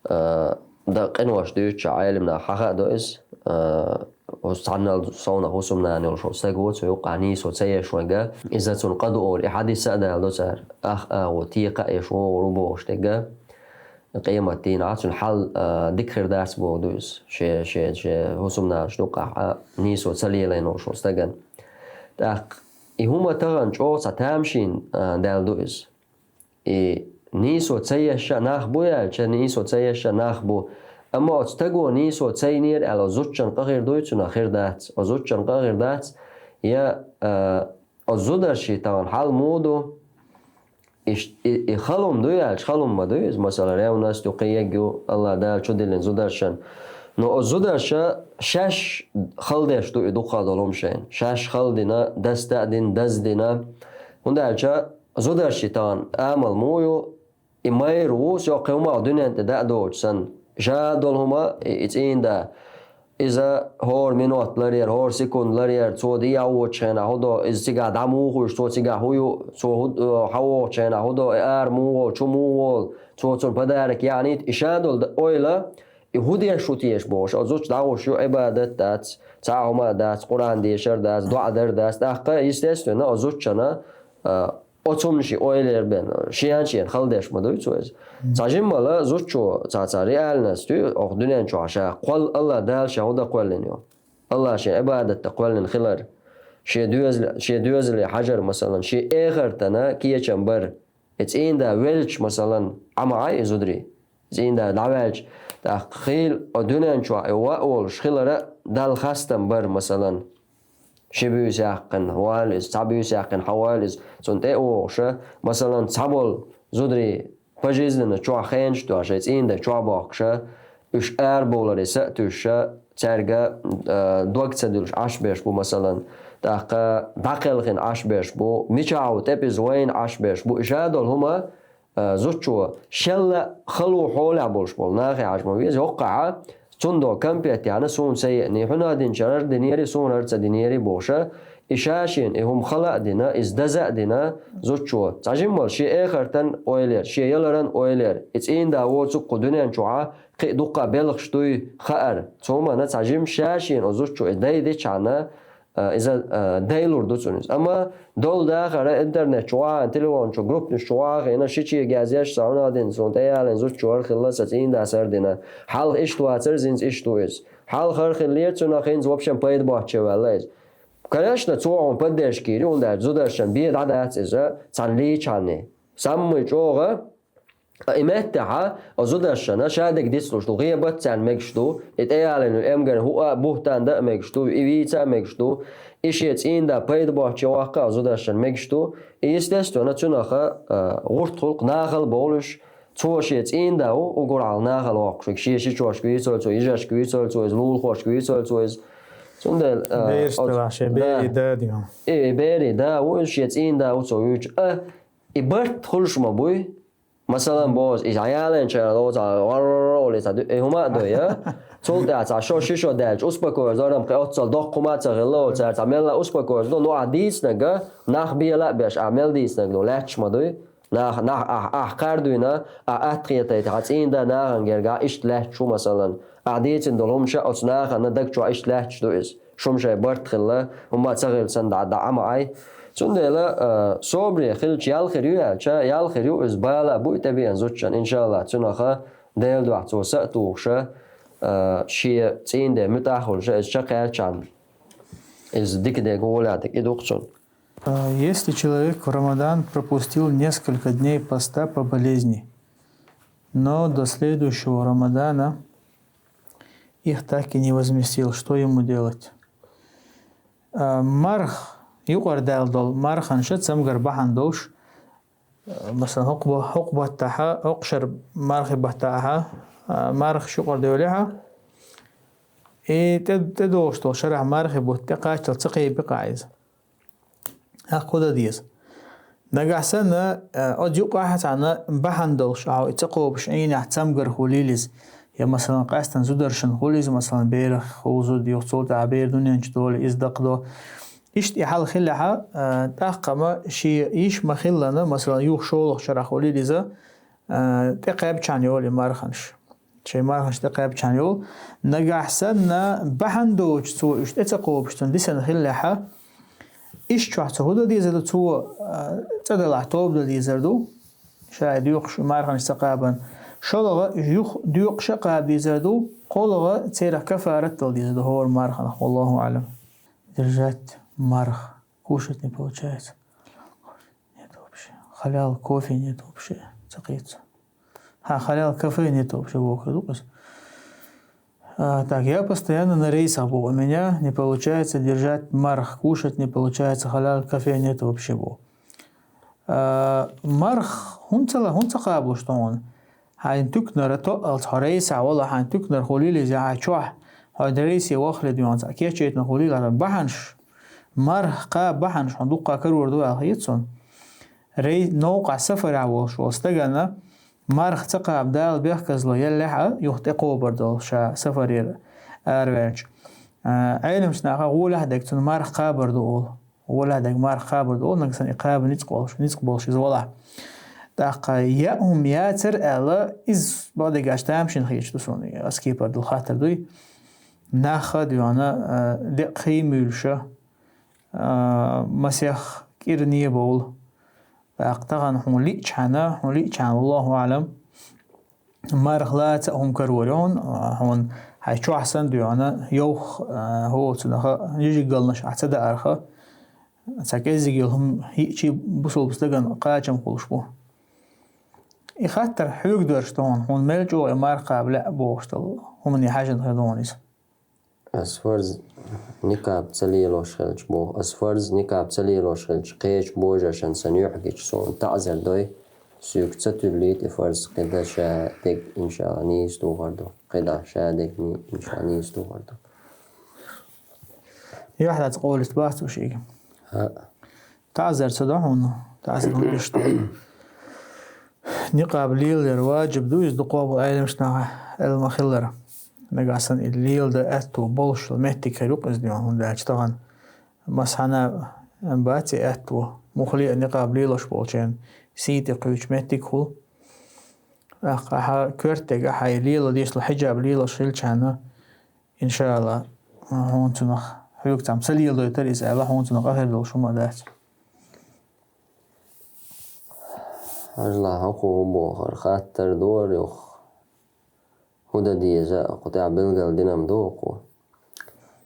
А, дан къинош дуьйцучу Ӏеламнаха хьахадо иза, а, оцу цхьаннал совнах хӀусамнана йолуш волу стаг ву, цу юккъехь нийсо ца еш верг, иза цунна къа ду олу, и хьадис а даладо цара, ах агӀо текха а еш вогӀур ву бохуш дерг, къематдийнахь цуьнан хьал, а, дика хир дац бохург ду иза, шен, шен, шен хӀусамнанаш юккъехь а нийсо ца лелийна волуш волу стагана. ТӀаккха и хӀума тахана чӀогӀа цхьа тамашийна, а, даьлла ду иза. И нийсо ца еш а нах бу аьлча, нийсо ца еш а нах бу. Амма оцу стаго нийсо ца йинера аьлла, оцу зудчун къа хир дуй цунах? Хир дац. Оцу зудчун къа хир дац. Я, а, оцу зударшин тахана хьал муха ду? И ш-, и, и хала хӀума дуй аьлча, хала хӀума ма дуй иза, масала, ревность ю, кхин ерг ю, АллахӀ Дала чу диллина зударшна. Но оцу зударша шаьш хала деш ду и дукха долу хӀума шайна. Шаьш хала дина, даста а дина, даз дина. ХӀунда аьлча зударшин тахана амал муха ю, и майра ву, со кхин хӀумах дуьнен тӀе даа доцуш санна. Ша долу хӀума, и, и цӀийнда, иза хӀора минот ларъяр, хӀора секунд ларъяр, цо дӀавоьдучу хенахь хӀун до, иза цигахь дӀа муха хуьлуш, цо цигахь хӀун ю, цо хӀун, э, хьан вогӀучу хенахь хӀун до, и ара муха волу, чу муха волу, цо цунна подарок яьхьнийта, и ша долу д-, ойла, и хӀун деш ву теша бохуш, оцу зудчо дӀагӀуш ю, Ӏибадат дац, цхьа а хӀума дац, Къуръан дешар дац, доӀа дар дац. ТӀаккха, естественно, оцу зудчана, а, оцу хӀуманаш ойла яр бен, шен-шена хала деш ма дуй цо иза. Цхьа жиммала зудчо цхьа, цхьа реальность ю, оха дуьнен чохь ша кхолла АллахӀ Дала ша хӀун дан кхоьллина ю. АллахӀ шен Ӏибадат дан кхоьллина хилар, шен доьзал-, шен доьзале хьажар, масалан, шен эхартана кечам бар. И цӀийнда велча, масалан, Ӏама Ӏай и зударий. ЦӀийнда дӀаваьлча, тӀаккха хийла о дуьнен чохь и ваъ волуш хилара Далла хастам бар, масалан, ши буьйса яьккхина ваьлла иза, цхьа буьйса яьккхина хьаваьлла иза, цунна тӀе а вогӀуша, масалан, цхьаболу зударий пожизненно чохь хенаш а тоьхна, шайн цӀийнда чохь бохкуша, уьш арабовларе са а туьйсуша, цаьрга, а, дог ца дуьллуш Ӏаш берш бу, масалан, тӀаккха дӀакхелхина Ӏаш берш бу, мичахь ву тӀепӀиза вайна Ӏаш берш бу, и ша долу хӀума, а, зудчо шелла хало хьолехь болуш болу нахе хьажа ма веза, йоккхахьа, цунна догӀу кампет яьхна суна ца еъний, хьуна динчара хӀара динера, суна хӀара ца динера бохуша, и ша-шена и хӀума хала а дина, иза даза а дина, зудчо, цхьа жиммал шен эхартан ойлера, шен яларан ойлера, и цӀийнда воцург кху дуьнен чохьа кхин а дуккха белхаш дуй хаьара. Цу хӀуманна цхьа жима ша-шена оцу зудчо и дайдичхьана, а, иза, а, дайлур ду цунна иза. Амма долу дахара интернет чу вахана, телефон чу, группанаш чу вахийна, ши чега язъеш, сан хьуна дина, суна тӀеялийна зудчо хӀара хилла, сан цӀийнда сар дина. Хьалха иштта вацара, зинца иштта ву иза. Хьалха хӀара хиллера, цунах хӀинца вообще пайда боцчу ваьлла иза. Конечно, цо хьуна поддержка йийр ю, хӀунда аьлча зударшна бен дӀадац иза, цхьана лийчхьана. Саммай чӀогӀа, а, и меттехьа, а, зударшна ша дерг дицлуш ду, гӀебат царна мегаш ду, и тӀеялийна эмгар хӀуъа а, буьхтан дан а мегаш ду, и вийца а мегаш ду, и шен цӀийнда пайда боцчу ваккха а зударшна мегаш ду. И, естественно, цунаха, а, гӀурт хӀуллакх нахала бовлуш, цо шен цӀийнда ву, уггар хьалха нахала воккхуш, шен шичошка вийцалла цо, йижаршка вийцалла цо иза, лулахошка вийцалла цо иза. Цундела, а, Бераш оц-, тӀелахь шен да. Берий да дигахь. И, и берий да ву иза, шен цӀийнда ву цо вуьйцу. А, и барт хуьлуш ма буй. Масалан, боху, иза хьаялийначара лоцу, гӀар-гӀар-гӀар олий ца ду-, и хӀума а дой, я? Цул тӀаьхьа цхьа шо, ши шо даьлча, успокоиться дора-м кхин оццал доккха хӀума а ца хилла оцара, цхьа мелла а успокоиться ду, ну, ахь дийцинарг, нах бен лаьа беш, ахь мел дийцинарг ду, лаьтташ ма дуй? Нах, нах, ахь, ахь кхаьрдуьйна, ахь атта хетайта, хьан цӀийнда нахана гергахь иштта лаьтташ ву, масалан. Ахь дийцина долу хӀума ша оцу нахана даг чохь иштта лаьтташ ду иза. Шуна шайн барт хилла, хӀумма ца хилла санна дӀа, дӀа Ӏама Ӏай. Цундела, а, собаре хилча ял хир ю аьлча, ял хир ю иза бала а буй тӀебеана зудчун, иншаллахӀ, цунаха Делан дуьхьа цо са а тухуша, а, шен цӀийнда муьтӀахь а хуьлуша, иза чекхъяьлчхьана, иза дика дерг гӀолехь дерг и ду-кх цунна. А, если человек в Рамадан пропустил несколько дней поста по болезни, но до следующего Рамадана их так и не возместил, что ему делать? А, марх, юкъара даьлла долу марханаш цамгар бахьана долуш, а, масалан, хӀокху бо-, хӀокху баттахьа, хӀокху шара мархи баттахьа, а, мархаш юкъара девллехьа, и тӀе-, тӀедогӀуш долу шарахь мархи бутт тӀекхаччалц ца кхебе-кх иза. ТӀаккха хӀун дан деза? Нагахь санна, а, оцу юкъахь цхьана бахьана долуш, ахьа и ца кхобуш Ӏийнехь цамгар хуьлийла иза, я, масалан, къаьстина зударшна хуьлу иза, масалан, берах хуьлу зуда, юха цул тӀаьхьа бер дуьнен чу долу иза дакхадо. Иштта и хьал хиллехьа, а, тӀаккха ма шен йиш ма-хиллана, масалан, юха шолгӀачу шарахь хуьлийла иза, а, тӀекхаьбчхьана йолу и марханаш. Шайн марханаш тӀекхаьбчхьана йолу. Нагахь санна, бахьана доцуш цо уьш тӀе ца кхобуш, цунна дисина хиллехьа, иштта чохь цо хӀун дан дезар ду? Цо, а, цӀа далахь тоба дан дезар ду, ша и доькъуш марханаш ца кхабан. ШолгӀа, юха доькъуш а кхаба дезар ду, кхоалгӀа, церах кафарат дала дезар ду хӀора марханах. Валлаху аълам. Держать марх. Кушать не получается. Нет вообще. Халял кофе нет вообще. Ца кхийца. Ха, халял кафе нет вообще, боху ду-кх иза. А, так, я постоянно на рейсах, боху. У меня не получается держать марх, кушать не получается, халял кафе нет вообще, боху. А, марх хӀунда ца ла-, хӀунда ца кхабалуш ду хьуна? Хьайн туькнара тоъалц хьо рейсахь вала, хьайн туькнара хуьлийла иза хьайн чохь, хьо рейсе вахле дуьйна цхьа кечъяйтина хуьлийла, бахьанаш, марх кхаба бахьанаш хьуна дуккха карор ду аьлла хета суна. Рей-, новкъахь сафарехь волуш волу стагана марх ца кхаба Дала бехказло еллехь а, юха тӀекхобар долу ша сафарера араваьлча. А, Ӏеламчу наха гӀолехь дерг цунна марх кхабар ду олу. ГӀолехь дерг марх кхабар ду олу, нагахь санна и кхаба ницкъ болуш, ницкъ болуш иза валахь. ТӀаккха яа хӀума яцара аьлла, иза бакъдерг аьлча тамашийна хеташ ду суна, ас кепара долу хаттар дуй. Нах а дуьйна, а, декъахий муьйлуша, а, масех кӀира не бовла. ТӀаккха тахана хьуна лиъчхьана, хьуна лиъчхьана, Аллаху аълам, марха лаца а хӀума карор ю хьуна, а, хьуна хьайн чохь санна дуьйна, йовха, а, хӀоцунах а, жижиг галнаш ахь ца даарха, цхьа кӀеззиг йолу хӀума йиъчий бусулба стагана кхачам хуьлуш бу. И хаттар хьоьга доьрзуш ду хьуна, хьуна мел чӀогӀа и марха кхаба лаьа бохуш долу хӀумане хьаьжжина хир ду хьуна иза. Ас фарз никъаб ца лелош хилча боху, ас фарз никъаб ца лелош хилча, кхечу божаршна сан юьхь гича, суна таӀзар дой, соьга ца туьллийта и фарз, кхидӀа ша дерг, иншалла, нийса тухур ду, кхидӀа ша дерг, иншалла, нийса тухур ду. Юьхь дац къолист бац уьш ига. ХӀаъ. ТаӀзар ца до хьуна, таӀзар хӀун деш ду? Никъаб лелаяр ваджиб ду, иза дукха болу Ӏеламнаха аьлла ма-хиллара. Нагахь санна и леладан аьтто болуш йолу меттиг хир ю-кх иза дуьйна, хӀунда аьлча тахана масхьана бац и аьтто, муххале а никъаб лелош болчеран сий тӀе кхуьучу меттиг хуьлу. ТӀаккха ахьа коьртаниг ахьа и лело дезаш долу хьиджаб лелош хилчахьана, иншалла, хьуна цунах, хьоьга цхьамма ца леладойтар иза аьлла, хьуна цунах къа хир долуш хӀума а дац. Хьажал, хьо кху хӀун бохура, хаттар дора юха. ХӀун дан деза, кху тӀехь билгал дина-м ду кху.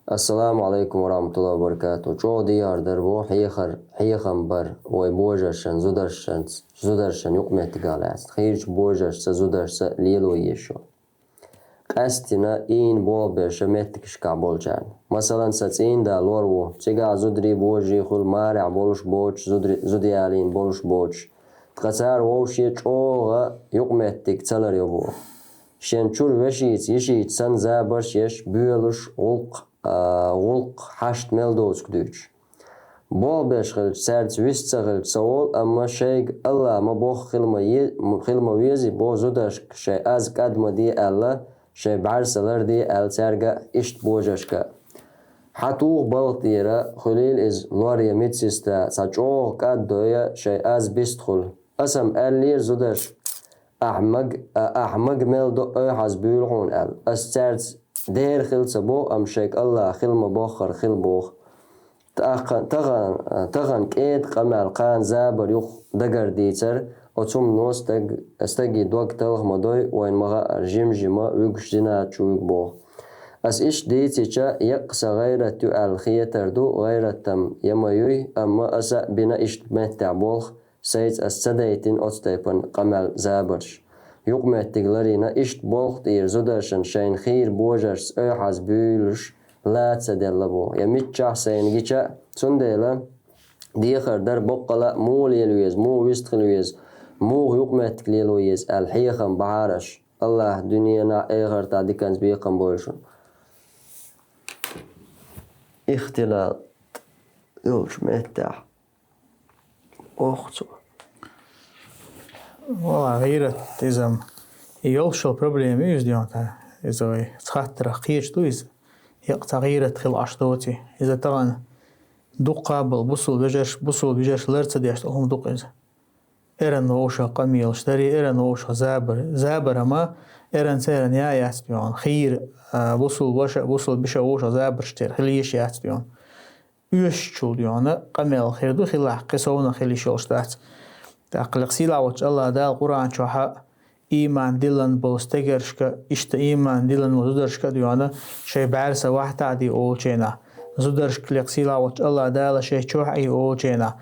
Ассаламу Ӏалайкум ва рахьматуллахӀи ва баракатухӀ. ЧӀогӀа дехар дара боху хьехар, хьехам бар вай божаршна, зударшна, зударшна юкъаметтига лаьцна. Хийрачу божаршца, зударшца лело еза шу. Къаьсттина ийна болх беш меттигашкахь болчарна. Масалан, сан цӀийнда лор ву, цигахь зударий, божарий хуьлу, марехь болуш боцуш, зудари-, зуда ялийна болуш боцуш. Ткъа цара вовше чӀогӀа юкъаметтиг ца ларйо боху. Шен чуьра вешица, йишица санна забарш еш, боьлуш, гӀуллакх, а, гӀуллакх, хьашт мел доцург дуьйцуш. Болх беш хилча, цаьрца вист ца хилча ца волу, амма шайга АллахӀа ма-бохху хила ма е-, хила ма везий боху зударшка шайн аз кӀад ма де аьлла, шайн бӀаьрса ларде аьлла цаьрга а, иштта божаршка а. Хьан туху балха тӀера, хуьлийла иза лор я медсестра, цхьа чӀогӀа кӀад дой я шайн аз бист хуьлу. Аса-м аьллера зударшка, ахьа маг-, а, ахьа мага мел до ойхьаз буьйлу хьуна аьлла. Ас цаьрца дера хила ца боху, амма шайга АллахӀа хила ма-боххара хила боху. Тахана, тахана, тахана кӀеда къамел, кхана забар юха дагардийцар, оцу хӀумано стаг-, стаге дог талха ма дой, вайна ма-хаъара, жим-жима вуьгуш зина чу вуьгу боху. Ас иштта дийцича, еккъа сан гӀайрат ю аьлла хетар ду, гӀайрат-м я ма юй, амма аса а бина иштта меттехь болх, сайца ас ца дайтина оцу тайпана къамел, забарш. Юкъаметтиг ларйина, иштта болх тӀера зударшна шайна хийра божаршца ойхьаз буьйлуш ла ца делла боху, я миччахь сайна гича а. Цундела дехар дара боккъала а муха лела веза, муха вистхила веза, муха юкъаметтиг лело еза аьлла хьехам бахьара аш. АллахӀа дуьненахь, эхартахь диканца бекхам бойла шуна. Ихтилат йолчу меттехь. Охцо. Вала гӀийрат иза-м. И йолуш йолу проблема ю иза, дегӀан тӀе. Иза вай цхьаттарах кхеча ду иза. Екъ цхьа гӀийрат хила Ӏаш доций. Иза тахана дуккха а болу бусул вежарш, бусул вежарш лар ца деш долу хӀума ду-кх иза. Эрна вовшах къамелаш дарий, эрна вовшах забар. Забар-м эрна церан я яц, дегӀан. Хийра, а, бусул ваша, бусул биша вовшах забарш тера хила йиш яц, дегӀан. Оьшучул, дегӀана, къамел хир ду, хилахь, кхин совнах хила йиш йолуш дац. ТӀаккха лекха сийлахь волчу АллахӀ Дала Къуръан чохь а ийман диллина болу стегаршка, иштта ийман диллина болу зударшка а, дегӀана, шайн бӀаьрса вахьтахь а де олучу хенахь, зударшка лекха сийлахь волчу АллахӀ Дала шайн чохь а Ӏе олучу хенахь.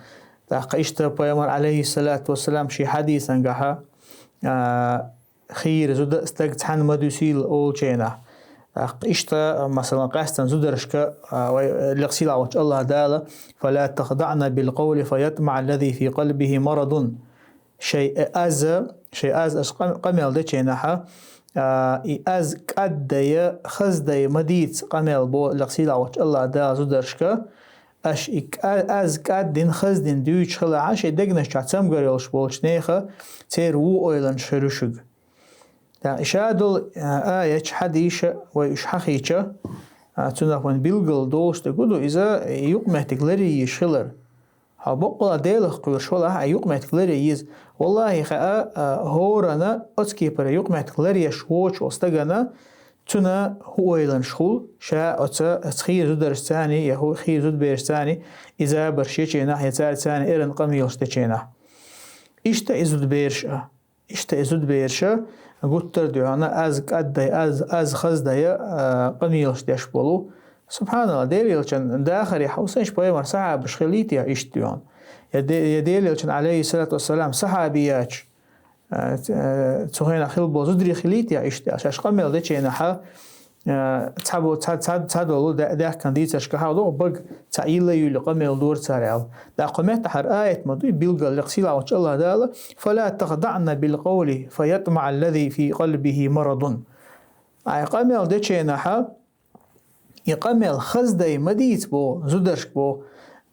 ТӀаккха иштта пайхамар, Ӏалайхиссалату вассалам, шен хьадисан гахьа, а, хийра зуда а стаг цхьаьна ма дуьсийла олучу хенахь. ТӀаккха иштта, масалан, къаьстина зударшка, а, вай, э, лекха сийлахь волчу АллахӀ Дала: «Фала тахдагӀна билкъавли фаяттмаӀа ллази фи къалбихи марадун». Шайн, э, аз, шайн аз аша къам-, къамел дечу хенахьа, а, и аз кӀаддайа, хаздайа ма дийца къамел бо лекха сийлахь волчу АллахӀ Дала зударшка, аша и кӀа-, аз кӀаддина, хаздина дуьйцуш хилахь, шайн дегнаш чохь цамгар йолуш болчу нехан церан вон ойланаш хир ю шуьга. ТӀаккха и ша долу, а, аяташ, хьадисаш вай уьш хьахийча, а, цунах вайн билггал долуш дерг хӀун ду, иза юкъаметтиг ларъе езаш хилар. Хьо боккъала Делах кхоьруш валахь, а юкъаметтиг ларъе еза. ВаллахӀи, хаьа, а, хӀоранна оцу кепара юкъаметтиг ларъеш воцуш волу стагана, цуьнан хӀун ойланаш хуьлу, ша оцу хийра зударшцаний, я хӀу-, хийра зудаберашцаний, и забарш ечу хенахь, я цаьрцаний эрна къамелаш дечу хенахь. Иштта и зудабераш а. Иштта и зудабераш а гуттар а дуьхьал аз кӀаддай, аз, аз хаздай, а, къамелаш деш болу. СубхьаналлахӀ, Делан Элчан дахарехь, хӀусайнаш пайхамар сахьабаш хилийта я иштта дуьхьал. Я Де-, я Делан Элчан, Ӏалайхиссалату вассалам, сахьабияташ, а, ц-, а, цу хенахь хилла болу зударий хилийта я иштта аьлла. Шаьш къамел дечу хенахь, а, цхьабо-, цхьа-, цхьа-, цхьадолу да-, даьхкина дийцаршкахь а догӀу бага цхьа йилла-юьлла къамел дора цара аьлла. ТӀаккха меттахьара аят ма дуй, билггал лекха сийлахь волчу АллахӀ Дала: «Фала тахдагӀна билкъавли, фаятмаӀа аллази фи къалбихи марадун». Ай къамел дечу хенахь, и къамел хаздай ма дийца боху, зударшка боху,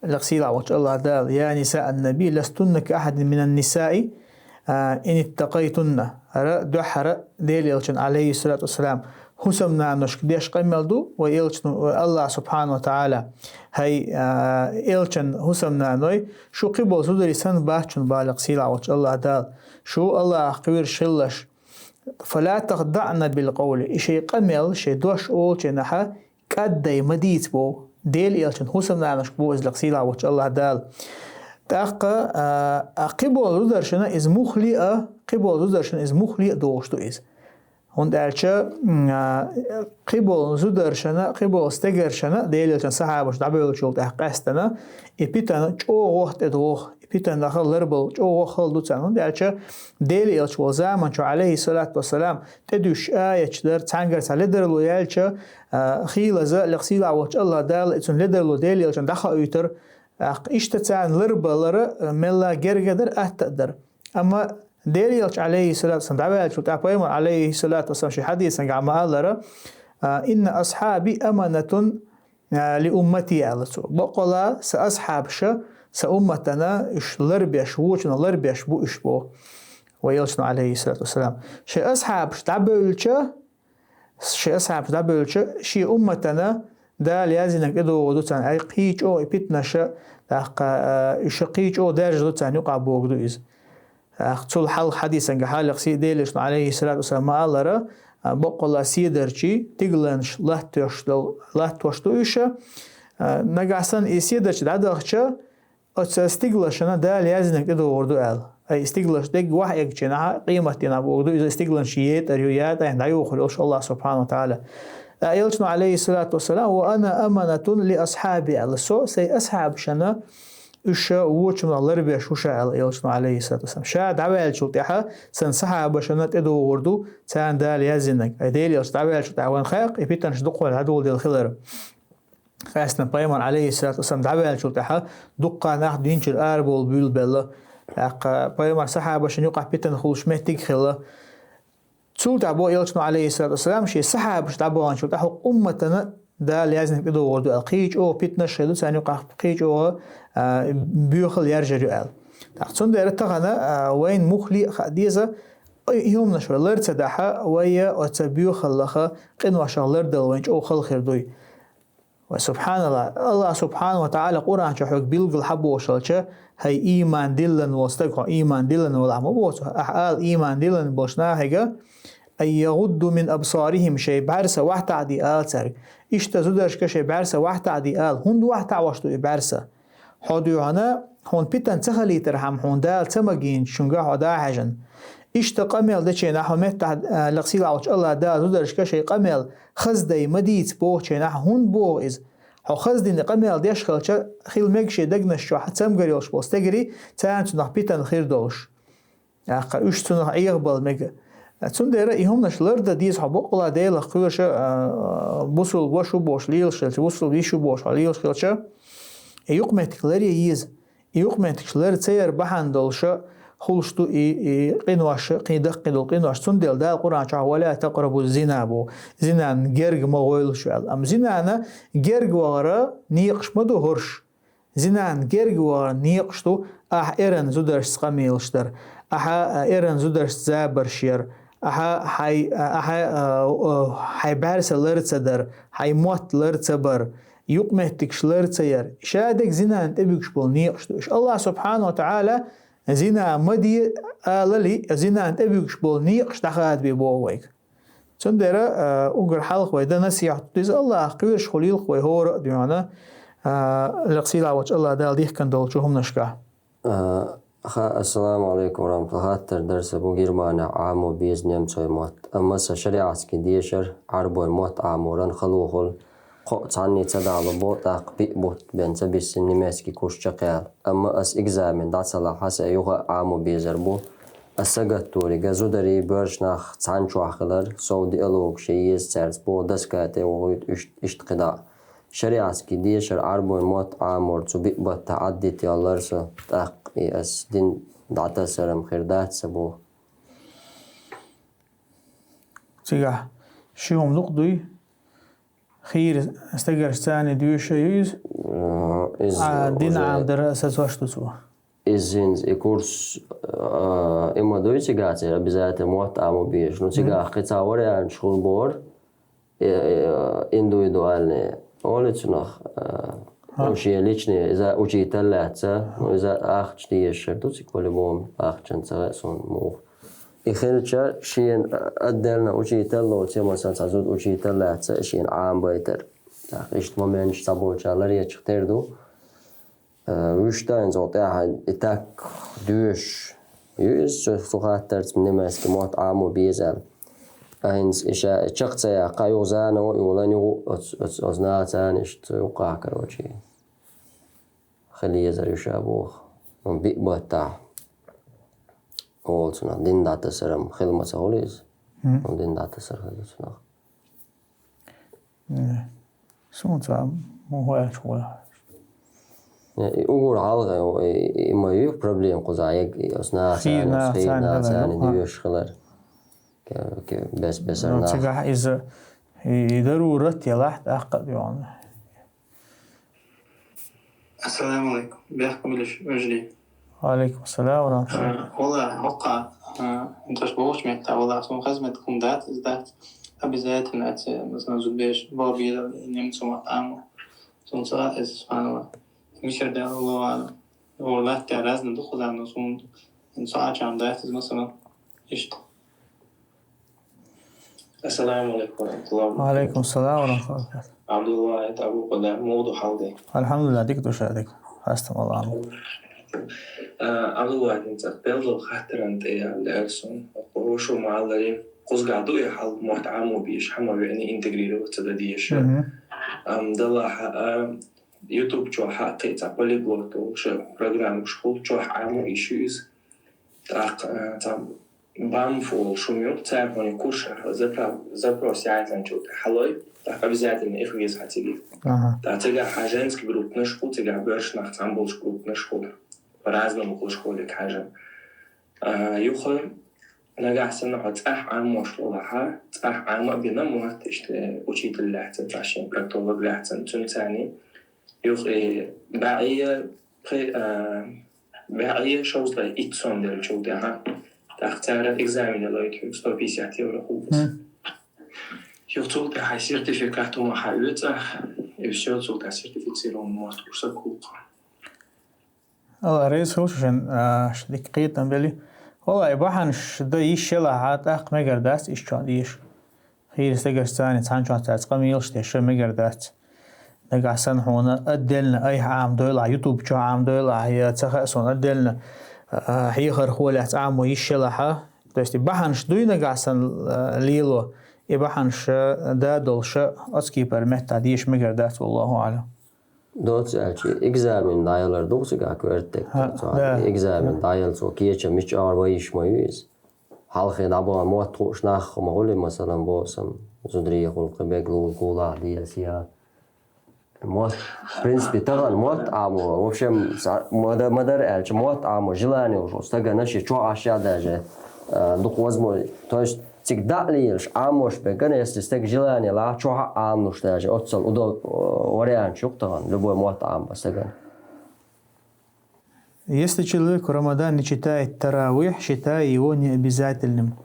лекха сийлахь волчу АллахӀ Дала: «Я ниса ан-наби, ластунна ка ахьадин минан нисаи, а, ин иттакъайтунна». ХӀара дуьххьара Делан Элчан, алейхиссалату вассалам, хӀусамнаношка деш къамел ду, вай Элчан, вай АллахӀ субхьанаху ва таӀала, хӀай, а, Элчан хӀусамнаной, шу кхиболу зударий санна бац шуна боху, лекха сийлахь волчу АллахӀ Дала. Шу АллахӀах кхоьруш хилалаш, «Фала тахдагӀна билкъавли», и шайн къамел, шайн дош олучу хенахь кӀаддай ма дийца боху. Делан Элчан хӀусамнаношка боху иза, лекха сийлахь волчу АллахӀ Дала. ТӀаккха, а, а, кхиболу зударшна иза муххале а, кхиболу зударшна иза муххале а догӀуш ду иза. ХӀунда аьлча, м, а, кхиболу зударшна, кхиболу стегаршна, Делан Элчан сахьабаш дӀабевллачул тӀаьхьа къаьстина, и питана чӀогӀа тӀедогӀу, и питанах ларбала чӀогӀа хала ду царна. ХӀунда аьлча Делан Элча волу заман чохь, алейхиссалату вассалам, тӀедуьссуш аяташ дара, цхьаьнгара цхьа ледарло яьлча, а, хийлаза, лекха сийлахь волчу АллахӀ Дала и цуьнан ледарло Делан Элчана дӀахоуьйтура, тӀаккха иштта царна ларбалара, а, мелла герга а дара, атта а дара. Амма Делан Элча, алейхиссалату вассалам, дӀаваьллачул тӀаьхьа пайхамар, алейхиссалату вассалам, шен хьадисангахь ма-аллара, а, «Инна асхьаби аманатун, а, ли уммати», аьлла цо. Баккъала сан асхьабаша сан умматана уьш ларбеш, вочунах ларбеш бу уьш боху вай Элчано, алейхиссалату вассалам. Шайн асхьабаш дӀабевлча, шайн асхьабаш дӀабевлча, шен умматана Дала яздинарг тӀедогӀур ду царна, ай кхин чӀогӀа и питнаша, тӀаккха, а, уьш кхин чӀогӀа даьржина ду царна юкъахь бохург ду иза. ТӀаккха цул хьалха хьадисангахь лекха сий Делан Элчано, алейхиссалату вассалам, ма-аллара, а, баккъала седарчий, стигланаш латтош дол-, латтош ду уьш, а, нагахь санна и седарчий дӀадахча, оцу стигланашна Дала яздинарг тӀедогӀур ду аьлла. Ай, и стигланаш дерг охьаэгча нахьа, къематдийнахь бохург ду, иза стигланаш етӀар ю, ятӀайна дӀайохур йолуш АллахӀ субхьанаху ва таӀала. Ткъа Элчано, алейхиссалату вассалам: «Ва ана аманатун ли асхьаби», аьлла. Со сайн асхьабашна уьш вочунах ларбеш ву ша аьлла Элчано, алейхиссалату вассалам. Ша дӀаваьллачул тӀаьхьа сан сахьабашна тӀедогӀур ду царна Дала яздинарг. Ай, Делан Элча дӀаваьллачул тӀаьхьа вайна хаьа-кх и питанаш дукха хьадолу дела хилар. Къаьстина пайхамар, алейхиссалату вассалам, дӀаваьллачул тӀаьхьа дуккха нах динчуьра арабовла буьйлабелла. ТӀаккха пайхамар сахьабашна юкъахь питана хуьлуш меттиг а хилла. Цул тӀаьхьа боху Элчано, алейхиссалату вассалам, шен сахьабаш дӀабаханчул тӀаьхьа хӀокху умматана Дала яздинарг тӀедогӀур ду аьлла. Кхин чӀогӀа питнаш хир ду царна юкъахь, кхин чӀогӀа, а, боьхалла яржар ю аьлла. ТӀаккха цундела тахана, а, вайна муххале а хаа деза, и хӀуманаш вай лар ца дахь, вай оцу боьхаллаха, къиношах лардала вайна чӀогӀа хала хир дуй. Ва субхьаналлахӀ, АллахӀ субхьанаху ва таӀала Къуръан чохь хьоьга билггал хьабохуш хилча, хӀай ийман диллина волу стаг, хьо ийман диллина валахь ма боху цо, ахьа ала ийман диллина болчу нахе, ан ягӀудду мин абсарихим, шайн бӀаьрса охьатаӀаде ала цаьрга. Иштта зударшка шайн бӀаьрса охьатаӀаде ала. ХӀунда охьатаӀош ду и бӀаьрса? Хьо дуьйхьана, хьуна питана ца хилийтархьама, хьуна Дала ца магийначуьнга хьо дӀа а хьаьжна. Иштта къамел дечу хенахь хьо меттахь, а, лекха сийлахь волчу АллахӀ Дала зударшка шайн къамел хаздай ма дийца бохучу хенахь, хӀунда боху иза? Хьо хаздина къамел деш хилча, хила мега шен дегнаш чохь цамгар йолуш болу стегарий, царна цунах питана хир долуш. ТӀаккха уьш цунах Ӏехабала мега. Цундела и хӀуманаш лардан деза хьо баккъала Делах кхоьруш а, а, бусулба ваша ву бохуш лелаш хилча, бусулба йиш ву бохуш хьо лелаш хилча, и юкъаметтиг ларе еза. И юкъаметтигаш лар ца яр бахьана долуша хуьлуш ду и, и къинош, кхин даккхий долу къинош. Цундела Дала Къуръан чохь: «Ва ла такърабу зина», – боху. Зинан герга ма гӀойла шу аьлла. Амма зинана герга вахара некъаш ма ду хӀорш. Зинан герга вахара некъаш ду ахьа эран зударшца къамелаш дар, ахьа, а, эран зударшца забарш яр, ахьа хьай, а, ахьа, а, а, хьай бӀаьрса лар ца дар, хьай мотт лар ца бар, юкъаметтигаш лар ца яр. Ша дерг зинана тӀебуьгуш болу некъаш ду. Иштта АллахӀ субхьанаху ва таӀала зина ма де алале, зинана тӀебуьгуш болу некъаш дӀахадабе боху вайга. Цундела, а, уггар хьалха вай дан насихьат ду иза, АллахӀах кхоьруш хуьлийла вай хӀора а дуьхьана, а, лекха сийлахь волчу АллахӀ Дала дихкина долчу хӀуманашкахь. А, ха, ассаламу алейкум ва рахматуллахӀ. Хаттар дара сан, бу Германехь Ӏамо беза немцойн мотт. Амма сан шариатский дешар Ӏарбойн мотт Ӏаморан хало хуьлу. Кхоъ цхьанне ца далабо, тӀаккха биъ бутт бен ца биссина немецкий курс чекхъяла. Амма ас экзамен дӀа ца лахь, сан юха а Ӏамо безар бу. а сагатторига зударий, боьрша нах цхьана чохь хилар, сов диалогаш еза цаьрца боху доска тӀе вохуьйту иштта кхидӀа. ШариӀатский дешар Ӏарбойн мотт Ӏамор цу биъ баттахь Ӏаддита йоллар со, тӀаккха и ас дин дӀатасарам хир дац сан боху. Цигахь ши хӀума дукха дуй. Хийра стагарш царна доьша ю иза. Э, иза А, дин уже Ӏамдар а сацош ду цо. Иза хӀинца и курс, э, и ма дуй цигахь церан обязательно мотт Ӏамо безаш. Ну, цигахь кхин цхьа варианташ хуьлу бохура, э, э, индивидуальный олу цунах, э, Ха. ну, шен личный, иза учитель лаьцна, ну, иза ахча дезаш хир ду цига по-любому, ахчанца гӀе суна муха. И хилча, шена отдельно учитель лоций, масала, цхьа зуда учитель лаьцна, шена Ӏамабайтар. ТӀаккха иштта моменташ цхьаболчара ларъечух тера ду. Э, вуьшта хӀинца тӀехь и так доьшуш ю иза, цу, цу хаттарца немецкий мотт Ӏамо беза аьлла. А хӀинца и ша чекх ца яккха, юха заново а йолан, юха оц-, оц-, оцу наха царна иштта юккъахь, короче, хила езар ю ша боху. Ну, биъ баттахь. Олу цунах дин дӀатасарам хила ма ца хуьлу иза. Мгм. Ну, дин дӀатасар хила цунах. Э, суна цхьа муха аьлча гӀой. Э, и уггар хьалха, и, и ма ю проблема кхузахь, яг и оцу наха Хий царна, наха хий царна наха хилар царна ю, ха. Доьшуш хилар. Ке-, ке-, бес-, бесара Ну, нах. Цигахь иза, и, и дарурат ялахь, тӀаккха а йогӀу. Ассаламу алейкум. Бехк ма билаш, вежарий. Ва алейкум ассалам ва рахматуллах. Э, валла, хӀокху, э, таш бохучу метта, валла, суна хаза меттиг хӀума дац, иза дац. Обязательно аьлча, масалан, зудбеш, боху беза, немцу мотт Ӏамо. Суна ца хаьа иза, субханаллах. Мичара даьлла, Аллаху аълам. Валла, латта разный ду кхузахь, но суна, суна Ӏачам дац иза, масалан. Иштта. Ассаламу алейкум ва рахматуллахи ва баракатух. Ва алейкум салам ва рахматуллахи ва баракатух. Абдулла, это Абу Къудам, муха ду хьал де? Алхьамдулиллах, дика ду ша, дика. Хастам Аллах. А, Абдулла, хӀинца беллал хаттаран тӀе ял лаьара суна. Оха шу ма алларе, кхузгахь ду и хьал, мотт Ӏамо беш, хьама веъни интегрироваться дан дезаш. Мгм. Ам, Далла хьа, а, YouTube чохь хьа кхин цхьа полиглот олуш программаш хуьлу, чохь Ӏамо йиш ю иза. ТӀаккха, а, цхьа бамф олуш хӀума ю, цара хьуна курс, запра-, запрос яйтанчул тӀе хьалой, тӀаккха обязательно их веза хьан цига. Ага. ТӀаккха цигахь хьан женский группанаш хуьлу, цигахь боьрша нах цхьаьна болчу группанаш хуьлу. По-разному хуьлуш хуьлу хьажа. А, юха нагахь санна хьо цӀахь Ӏамош волахьа, цӀахь Ӏама а бина мотт, иштта учитель лаьцна, цхьа шен проктолог лаьцна, цуьнан царний. Юха и баьӀе, пхи-, а, баьӀе шовзткъе итт сом деллачул тӀаьхьа. ТӀаккха цара экзамен лойту, сто пятьдесят евро хуьлу. Мгм. Юха цул тӀаьхьа сертификат хӀума хьан оьцу, и всё, цул тӀаьхьа сертифицированный мотт курсак хуьлу. Алла реза хуьлда шуна, а, шу дика кхетам белли. Валлай, бахьанаш дан йиш елахьа, тӀаккха мегар дац иштта чохь деша. Хийра стагарш царна цхьана чохь цаьрца къамелаш деш мегар дац. Нагахь санна хьуна отдельно айхьа Ӏамадойла, YouTube чохь Ӏамадойла, я ца хаьа суна отдельно, а, хьехархо лаьцна Ӏамо йиш елахьа. То есть бахьанаш дуй нагахь санна, а, лело, и бахьанаш, а, да долуша оцу кепара меттахь деша мегар дац, валлаху аълам. Доцца аьлча, экзамен дӀаялар ду-кх цигахь коьртаг. Ха, цо да. Экзамен дӀаяла цо кечам мича ара вайиш ма ю иза. Хьалхе дӀабахана мотт хууш нах ма хуьлий, масалан, боху сан, зударий хуьлу кхин беглула кхулахь деза я. Мотт, в принципе, тахана мотт Ӏамо, в общем, са-, ма да-, ма дара аьлча, мотт Ӏамо желание уьш стагана ши чохь Ӏаш я даже, а, дукха возможно. То есть, цига дӀа а лелаш, Ӏамош бегана, если стаг желание лахь, чохь а Ӏамнуш даже, оццал удо-, вариант ю-кх тахана, любой мотт Ӏамба стагана. Если человек в Рамадан не читает таравих, считая его необязательным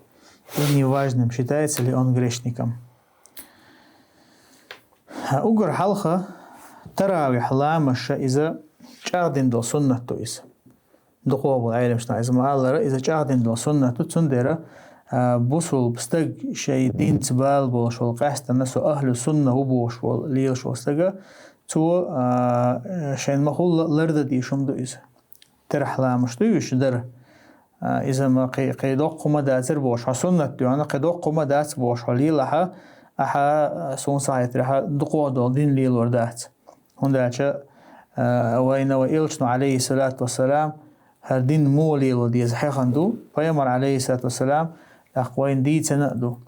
и неважным, считается ли он грешником? Угар хьалха таравих ламаша иза чӀагӀдина долу суннат ду иза. Дукхо болу Ӏеламнаха иза ма-аллара, иза чӀагӀдина долу суннат ду, цундела, а, бусулба стаг шайн динца бала болуш волу, къаьстина со ахлу сунна ву бохуш волу, лелаш волу стага, цо, а, шайн ма-хуьллу лардан дийш хӀума ду иза. Терахь ламаш ду уьш дара. А, иза ма кхе-, кхе доккха хӀума дацара бохуш, хьо суннат доьгӀна, кхе доккха хӀума дац бохуш, хьо лелахьа, ахьа, а, суна ца хетарехьа, дукхо долу дин лелор дац. ХӀунда аьлча, а, вайна вай элчано, алейхиссалату вассалам, хӀара дин муха лело деза хьехам ду, пайхамар, Ӏалайхиссалату вассалам, тӀаккха вайна дийцина а ду.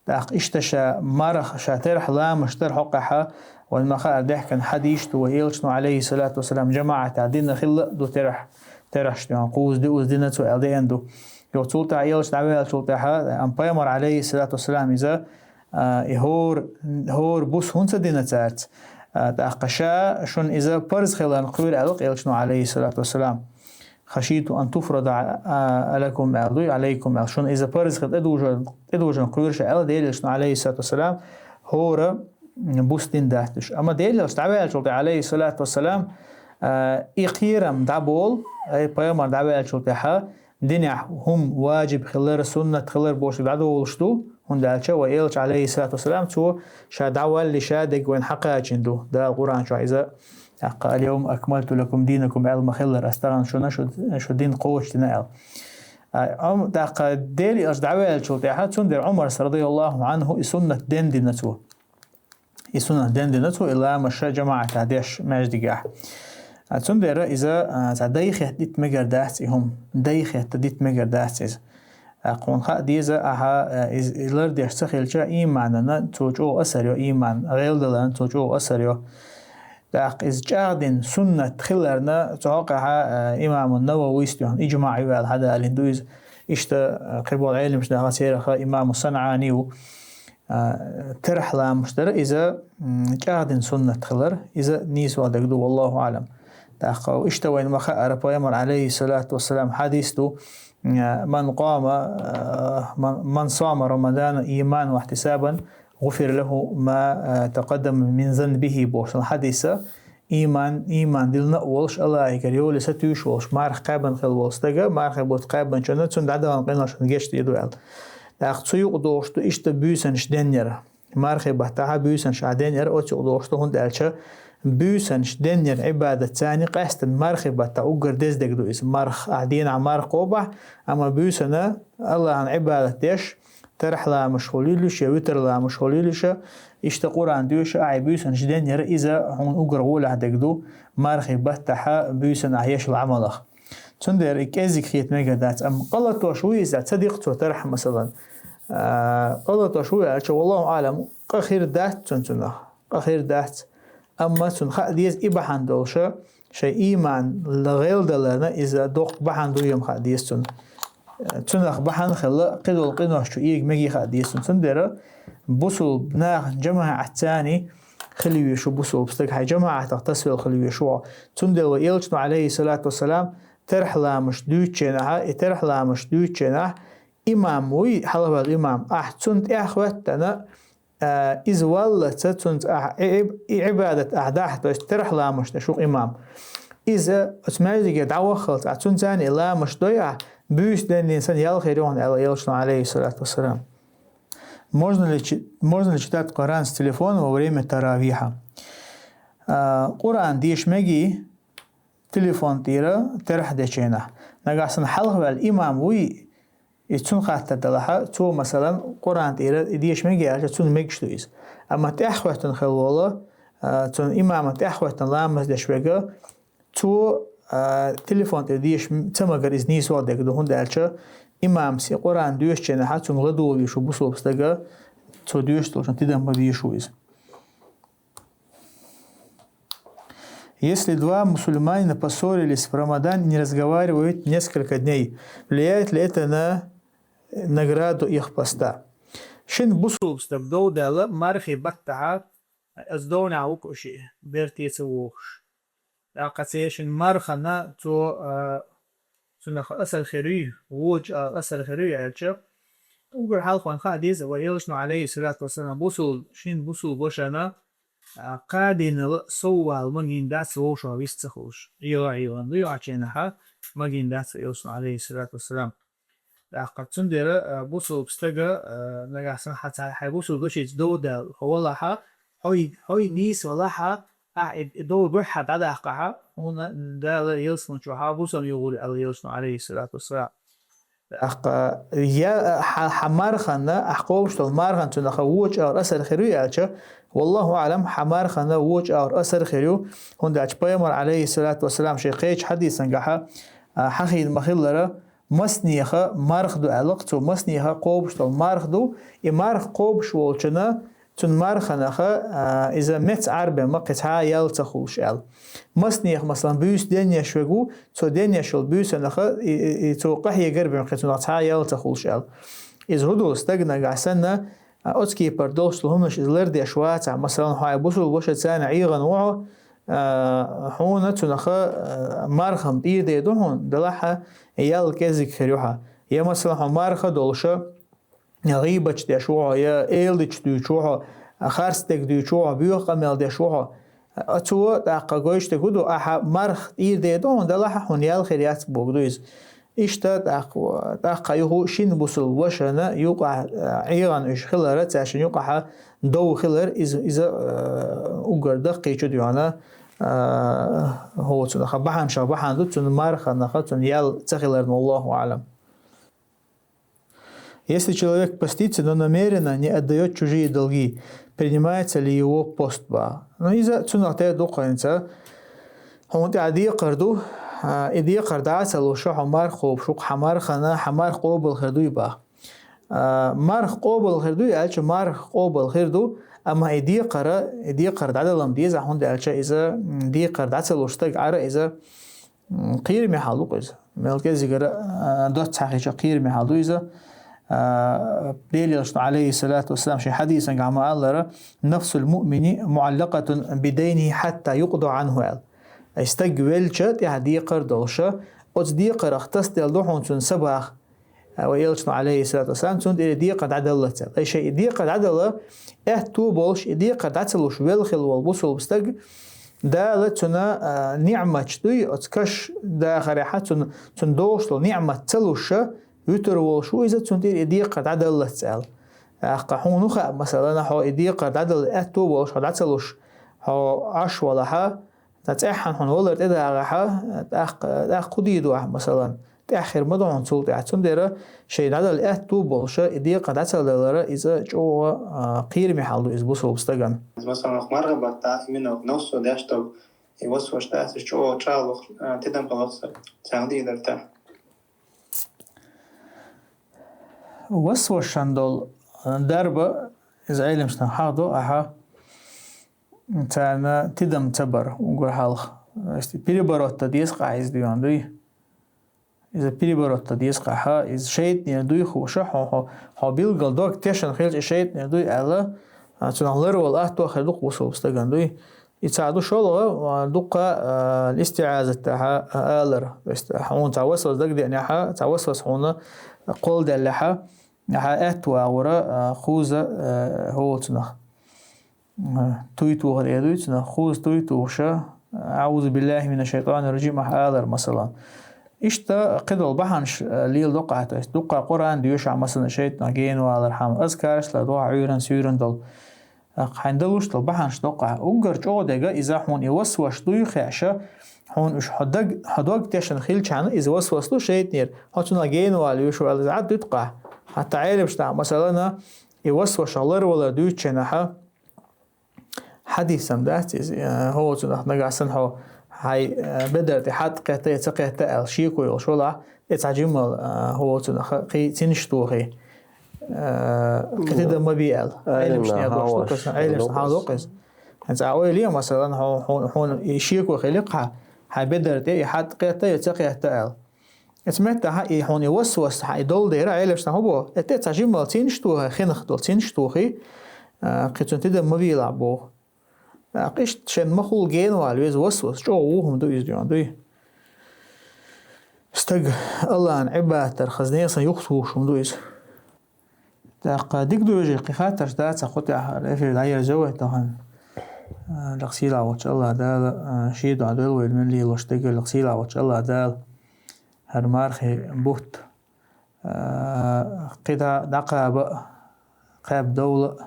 ТӀаккха иштта ша марха, ша терахь ламаш дар хьокъехьа, вайна ма хаара даьхкина хьадисаш ду, вай элчано, Ӏалайхиссалату вассалам, жамаӀатехь дина хилла а ду терахь, терахьаш ду, кхузза-диъазза дина цо аьлла деана ду. Йо, цул тӀаьхьа элча дӀаваьллачул тӀаьхьа, ам пайхамар, Ӏалайхиссалату вассалам, иза, а, и хӀор-, хӀора бус хӀунда ца дина цаьрца? А, тӀаккха ша шуна иза парз хиларна кхоьру аьлла элчано, Ӏалайхиссалату вассалам. «Хашиту ан туфрада, а, алакум», аьлла дуй, «алайкум», аьлла. Шуна иза парз хила тӀедужа-, тӀедужарна кхоьру ша аьлла Делан элчано, Ӏалайхиссалату вассалам, хӀора бус дина дац уьш. Амма Делан элча дӀаваьллачул тӀаьхьа, Ӏалайхиссалату вассалам, а, и кхерам дӀаболу, ай, пайхамар дӀаваьллачул тӀаьхьа, динехь хӀума важиб хилар, суннат хилар бохуш дӀадолуш ду, хӀунда аьлча вай элча, Ӏалайхиссалату вассалам, цо ша дӀавалле ша дерг вайна хьакхачийна ду. Дала Къуръан чохь иза, тӀаккха: «Ал-йавма акмалту лакум динакум», аьлла ма хиллара, ас тахана шуна шу, шу дин кхочушдина аьлла. А, ам, тӀаккха Делан элча дӀаваьллачул тӀаьхьа, цундела Ӏумарс, радияллаху Ӏанху, и суннат дендина цо. И суннат дендина цо, и ламаш жамаӀатехь деш маьждигехь. А, цундела иза, а, цхьа дайхетта дита мегар дац и хӀума. Дайхетта дита мегар дац иза. А, кхунна хаа деза, ахьа, а, из, и лардеш ца хилча, ийманана цо чӀогӀа асар йо, ийман гӀелдаларна цо чӀогӀа асар йо. ТӀаккха иза чӀагӀдина суннат хиларна, цу хьокъехьа, а, имаму Нававис тӀехь иджмаъ ю аьлла хьадалийна ду иза. Иштта, а, кхиболу Ӏеламаш даха церах имаму СанӀани ву. А, терахь ламаш дар иза, м, чӀагӀдина суннат хилар, иза нийсо дерг ду, валлаху аӀлам. ТӀаккха иштта вайна ма хаара, пайхамар, Ӏалайхиссалату вассалам, хьадис ду, м, «Ман къама, а, ман, ман сама Рамадана иманан ва ихьтисабан, гӀуфира лаху ма, а, такъаддама мин занбихи», бохуш долу хьадиса, Ийман, ийман диллина а волуш, Аллахьигара йоле сатуьйсуш волуш, марха кхаьбна хилла волу стага, мархи бутт кхаьбначунна цунна дӀадахана къиношна гечдийр ду аьлла. ТӀаккха цу юкъа догӀуш ду иштта буьйсанаш денъяра. Мархи баттахьа буьйсанаш ахь денъяра оцу юкъа догӀуш ду, хӀунда аьлча буьйсанаш денъяра Ӏибадат царна къаьстина мархи баттахь уггар деза дерг ду иза. Марха, ахь дийнахь марха кхобахь, амма буьйсанна Аллахьан Ӏибадат деш, тархь ламаш хуьлийла уьш я витр ламаш хуьлийла уьш, иштта Къуръан доьшу ахь буьйсанаш денъяра, иза хьуна уггар гӀолехь дерг ду, мархи баттахьа буьйсанна ахь еш йолу Ӏамалах. Цундела и кӀеззиг хета мегар дац, амма къа латош вуй иза, ца дикха цо тархь, масалан. А, къа латош вуй аьлча, валлаху аӀлам, къа хир дац цунна цунах, къа хир дац. Амма цунна хаа деза и бахьана долуша, шайн ийман гӀелдаларна иза доккха бахьана ду ям хаа деза цунна. Цунах бахьана хилла, кхидолу къинош чу эга мегий хаа деза цунна. Цундела бусулба нахана жамаӀат царна хила везаш ву бусулба стаг, хьайн жамаӀатах тасавелла хила везаш ву хьо. Цундела вай элчано, Ӏалайхиссалату вассалам, терхь ламаш дуьйцучу хенахьа, и терхь ламаш дуьйцучу хенахь, имам вуй, хьалхаваьлла имам, ахь цунна тӀаьхьахӀоьттина, а, иза валлалц цунца ахь и, и, и Ӏибадат ахь дахь, то есть терхь ламаш деш ву-кх имам. Иза оцу маьждиге дӀаваххалц ахь цунна царна и ламаш дой ахь, буьйса деннина санна ял хир ю хьуна аьлла элчано, Ӏалайхиссалату вассалам. Можно ли чи-, можно ли читать Коран с телефона во время таравиха? А, Къуръан деша мегий телефон тӀера терхь дечу хенахь. Нагахь санна хьалхаваьлла имам вуй, и цунна хаттар далахьа, цо, масалан, Къуръан тӀера и деша мегий аьлча, цунна мегаш ду иза. Амма тӀаьхьахӀоьттина хила волу, а, цунна имаман тӀаьхьахӀоьттина ламаз деш верг, цо, а, телефон тӀера деша ца магар иза нийсо дерг ду, хӀунда аьлча имамс и Къуръан доьшучу хенахьа цунна ладогӀа везаш ву бусулба стага, цо доьшуш долчунна тидам бан везаш ву иза. Если два мусульманина поссорились в Рамадан и не разговаривают несколько дней, влияет ли это на награду их поста? Шина бусулба стаг дов даьлла мархи баттахьа, ас довнехь ву-кх уьш и, берте ца вогӀуш. ТӀаккха церан шина мархана цо, а, цунах асар хир юй, вочу а асар хир юй аьлча, уггар хьалха вайна хаа деза, вай элчано, Ӏалайхиссалату вассалам, бусул-, шина бусулба вашана, а, кхадийнал соввал магийна дац вовшах вист ца хуьлуш. ӀийгӀа, ӀийгӀан ду йоӀачу хенахьа, магийна дац вай элчано, Ӏалайхиссалату вассалам. ТӀаккха цундела, а, бусулба стага, а, нагахь санна хьан ца, хьайн бусулба вашица дов даьлла хьо валахьа, хьой, хьой нийса валахьа, ахь и, и дов гуьхьа дӀадаккхахьа, хьуна Дала ялсамани чохьа бусам югӀур ю аьлла элчано, Ӏалайхиссалату вассалам. ТӀаккха я хьан, хьан мархана, ахь кхобуш долу мархана цунах вочу агӀор асар хир юй аьлча, валлаху аӀлам, хьан мархана вочу агӀор асар хир ю, хӀунда аьлча пайхамар, Ӏалайхиссалату вассалам, шен кхечу хьадисангахьа, а, хьахийна ма-хиллара, массанеха марха ду аьлла-кх цо, массанеха кхобуш долу марха ду, и марха кхобуш волчунна, цуьнан марханаха, а, иза меца Ӏарбен ма кхин цхьа а ял ца хуьлуш аьлла. Массанеха, масалан, буьйса денъеш верг ву, цо денъеш йолу буьйсанаха, и, и, и цо къахьегар бен кхин цунах цхьа а ял ца хуьлуш аьлла. Иза хӀун ду, стаг нагахь санна, а, оцу кепара долуш долу хӀуманаш иза лардеш вацахь, масалан, хьайн бусулба ваша царна ӀегӀан ву хьо, а, хьуна цунаха, а, марха-м тӀера дер ду хьуна, делахь а ял кӀезиг хир ю хьан. Я, масалан, хьо марха долуша, гӀийбаташ деш ву хьо, я эладиташ дуьйцуш ву хьо, харц дерг дуьйцуш ву хьо, боьха къамел деш ву хьо. А цо тӀаккха гойтуш дерг хӀун ду, ахьа марха тӀера дер ду хьуна, делахь а хьуна ял хир яц бохург ду иза. Иштта тӀаккха, тӀаккха юха шина бусулба вашана юкъахь, а, ӀегӀан уьш хилара, цаьршинна юкъахьа дов хилар, иза, иза, а, уггар даккхийчу дуьхьана, а, хӀо цунаха бахьанашах бахьана ду, цуьнан марханаха цуьнан ял ца хиларна, валлаху аӀлам. Если человек постится, но намеренно не отдаёт чужие долги, принимается ли его пост, ба? Ну, иза цунах тера ду-кх хӀинца. Хьуна тӀехь декхар ду, а, и декхар дӀа а ца луш, хьо марха кхобуш ву-кх, хьан мархана, хьан марха къобал хир дуй, ба? А, марха къобал хир дуй аьлча, марха къобал хир ду, амма и декхара, и декхар дӀадала-м деза, хӀунда аьлча иза, м, декхар дӀа ца луш стаг Ӏара иза, м, кхераме хьал ду-кх иза. Мел кӀезигара, а, доцца хьахийча кхераме хьал ду иза. А, Делан Элчано, Ӏалайхиссалату вассалам, шен хьадисангахь ма-аллара: «Нафсул муъмини муӀаллакъатун бидайнихи хьатта юкъда Ӏанху», – аьлла. Ай стаг велча, тӀехь декхар долуша, оцу декхарах тасаделла ду хьуна цуьнан са бах. А, вай Элчано, Ӏалайхиссалату вассалам, цунна тӀера декхар дӀадаллалц аьлла. Ай шайн и декхар дӀадала аьтто болуш, и декхар дӀа ца луш велла хилла волу бусулба стаг, Дала цуьнан, а, ниӀматаш дуй, оцу каш дахарехьа цуьнан, цуьнан догӀуш долу ниӀмат ца луша, вуьтур волуш ву иза, цунна тӀера и декхар дӀадаллалц аьлла. ТӀаккха хьуна хаьа, масалан, хьо и декхар дӀадала аьтто болуш, хьо дӀа ца луш, хьо Ӏаш валахьа, ткъа цӀеххьана хьуна валар тӀедагӀахьа, тӀаккха, тӀаккха кху дийр ду ахь, масалан, тӀаьхьа хир ма ду хьуна цул тӀаьхьа. Цундела шайн дӀадала аьтто болуша, и декхар дӀа ца далара, иза чӀогӀа, а, кхераме хьал ду иза бусулба стагана. Масалан, марха баттахь именно нафсо деш долу и васваш дац, иза чӀогӀа чӀагӀлуш, а, тидам хиларх царна дийр дара тӀехь. Васвашан долу, а, дарба, иза Ӏеламнаха хьахадо ахьа, царна тидам ца бар уггар хьалха. Переборотта деза-кх ахь иза, дуьйна дуй. Иза переборотта деза-кх ахьа, иза шайтӀанера дуй хууш, хьо, хьо, хьо билггал дог тешна хилча, и шайтӀанера дуй аьлла, а, цунах ларвала аьтто хир ду-кх бусулба стагана, дуй. И цхьа ду шолгӀа, а, дуккха, а, истиӀазат ахьа, а, алар. То есть, хьуна цхьа васвас дагадеанехьа, цхьа васвас хьуна кхолладаьллехьа, ахьа аьтто агӀора, а, кхуза, а, хӀоцунах. Туй тухар эр дуьйцу, нах кхуза туй тухуша, «Аъузу биллахи мина шайтани раджим» ахь алар, масалан. Иштта кхидолу бахьанаш, э, леладо-кх ахь, то есть дуккха Къуръан доьшахь, масалан, шайтӀанах гена валар хьама, азкараш лардо ахь Ӏуьйран-суьйран долу. Э, хьайна далуш долу бахьанаш до-кх ахь. Уггар чӀогӀа дега иза хьуна и васваш дуй хеша, хьуна уьш хьо даг, хьо дог тешна хилчахьана, иза васвас ду шайтӀанера, хьо цунах гена вала вуьйш ваьлла, иза Ӏад дуьту-кх ахь. Хьатта Ӏеламнаха, масалана, и васвашах ларвалар дуьйцучу хенахьа, Хьадисам дац иза, э, хӀоцунах нагахь санна хьо хьайн, э, бедар тӀе хьатӀ кхетта я ца кхетта аьлла шеко йолуш валахь, тӀе цхьа жиммал, э, хӀоцунах кхин цинаш тухий. Э, кхин тидам ма бий аьлла. Ӏеламнаха хьалдоккху иза. Ӏеламнаха хьалдоккху иза. ХӀинца а ойла е, масалан, хьо, хьо, хьуна и шеко хиликх хьан, хьайн бедар тӀе и хьатӀ кхетта я ца кхетта аьлла. Эцу меттехь и хьуна и васвас, хьан и долу дера, Ӏеламнаха хӀун боху? И тӀе цхьа жиммал цинаш тухий, хинах долу цинаш тухий, а, кхин цунна тидам ма вийлахь боху. ТӀаккха иштта шен махула генавала веза васвас, чӀогӀа ву хӀума ду иза дуьйна, дуй. Стаг Аллахьан Ӏибадатара хазне сан юхатухуш хӀума ду иза. ТӀаккха дика ду, вежарий, кхин хаттарш дац, кху тӀехь эфир дӀаерзо вай тахана. А, лекха сийлахь волчу Аллахь Дала, а, шен дуьхьа дойла вай мел лелош дерг, лекха сийлахь волчу Аллахь Дала хӀара мархи бутт, а, кхидӀа дӀакхаба а, кхаьбдовла а,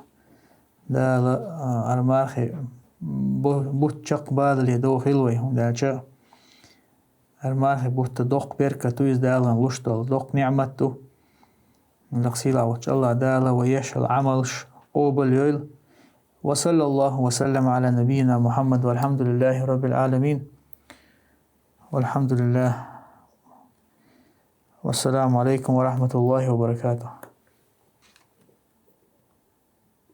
Дала, а, хӀара мархи бу-, бутт чекхбалале дохийла вай, хӀунда аьлча хӀара мархи бутт доккха беркат ду иза, Дала луш долу доккха ниӀмат ду. Лекха сийлахь волчу Аллахь Дала вай еш йолу Ӏамалш къобал йойла. Ва саллаллаху ва саллама Ӏала набийина Мухьаммад, валхьамдулиллахи раббил Ӏаламин. Валхьамдулиллах. والسلام عليكم ورحمة الله وبركاته.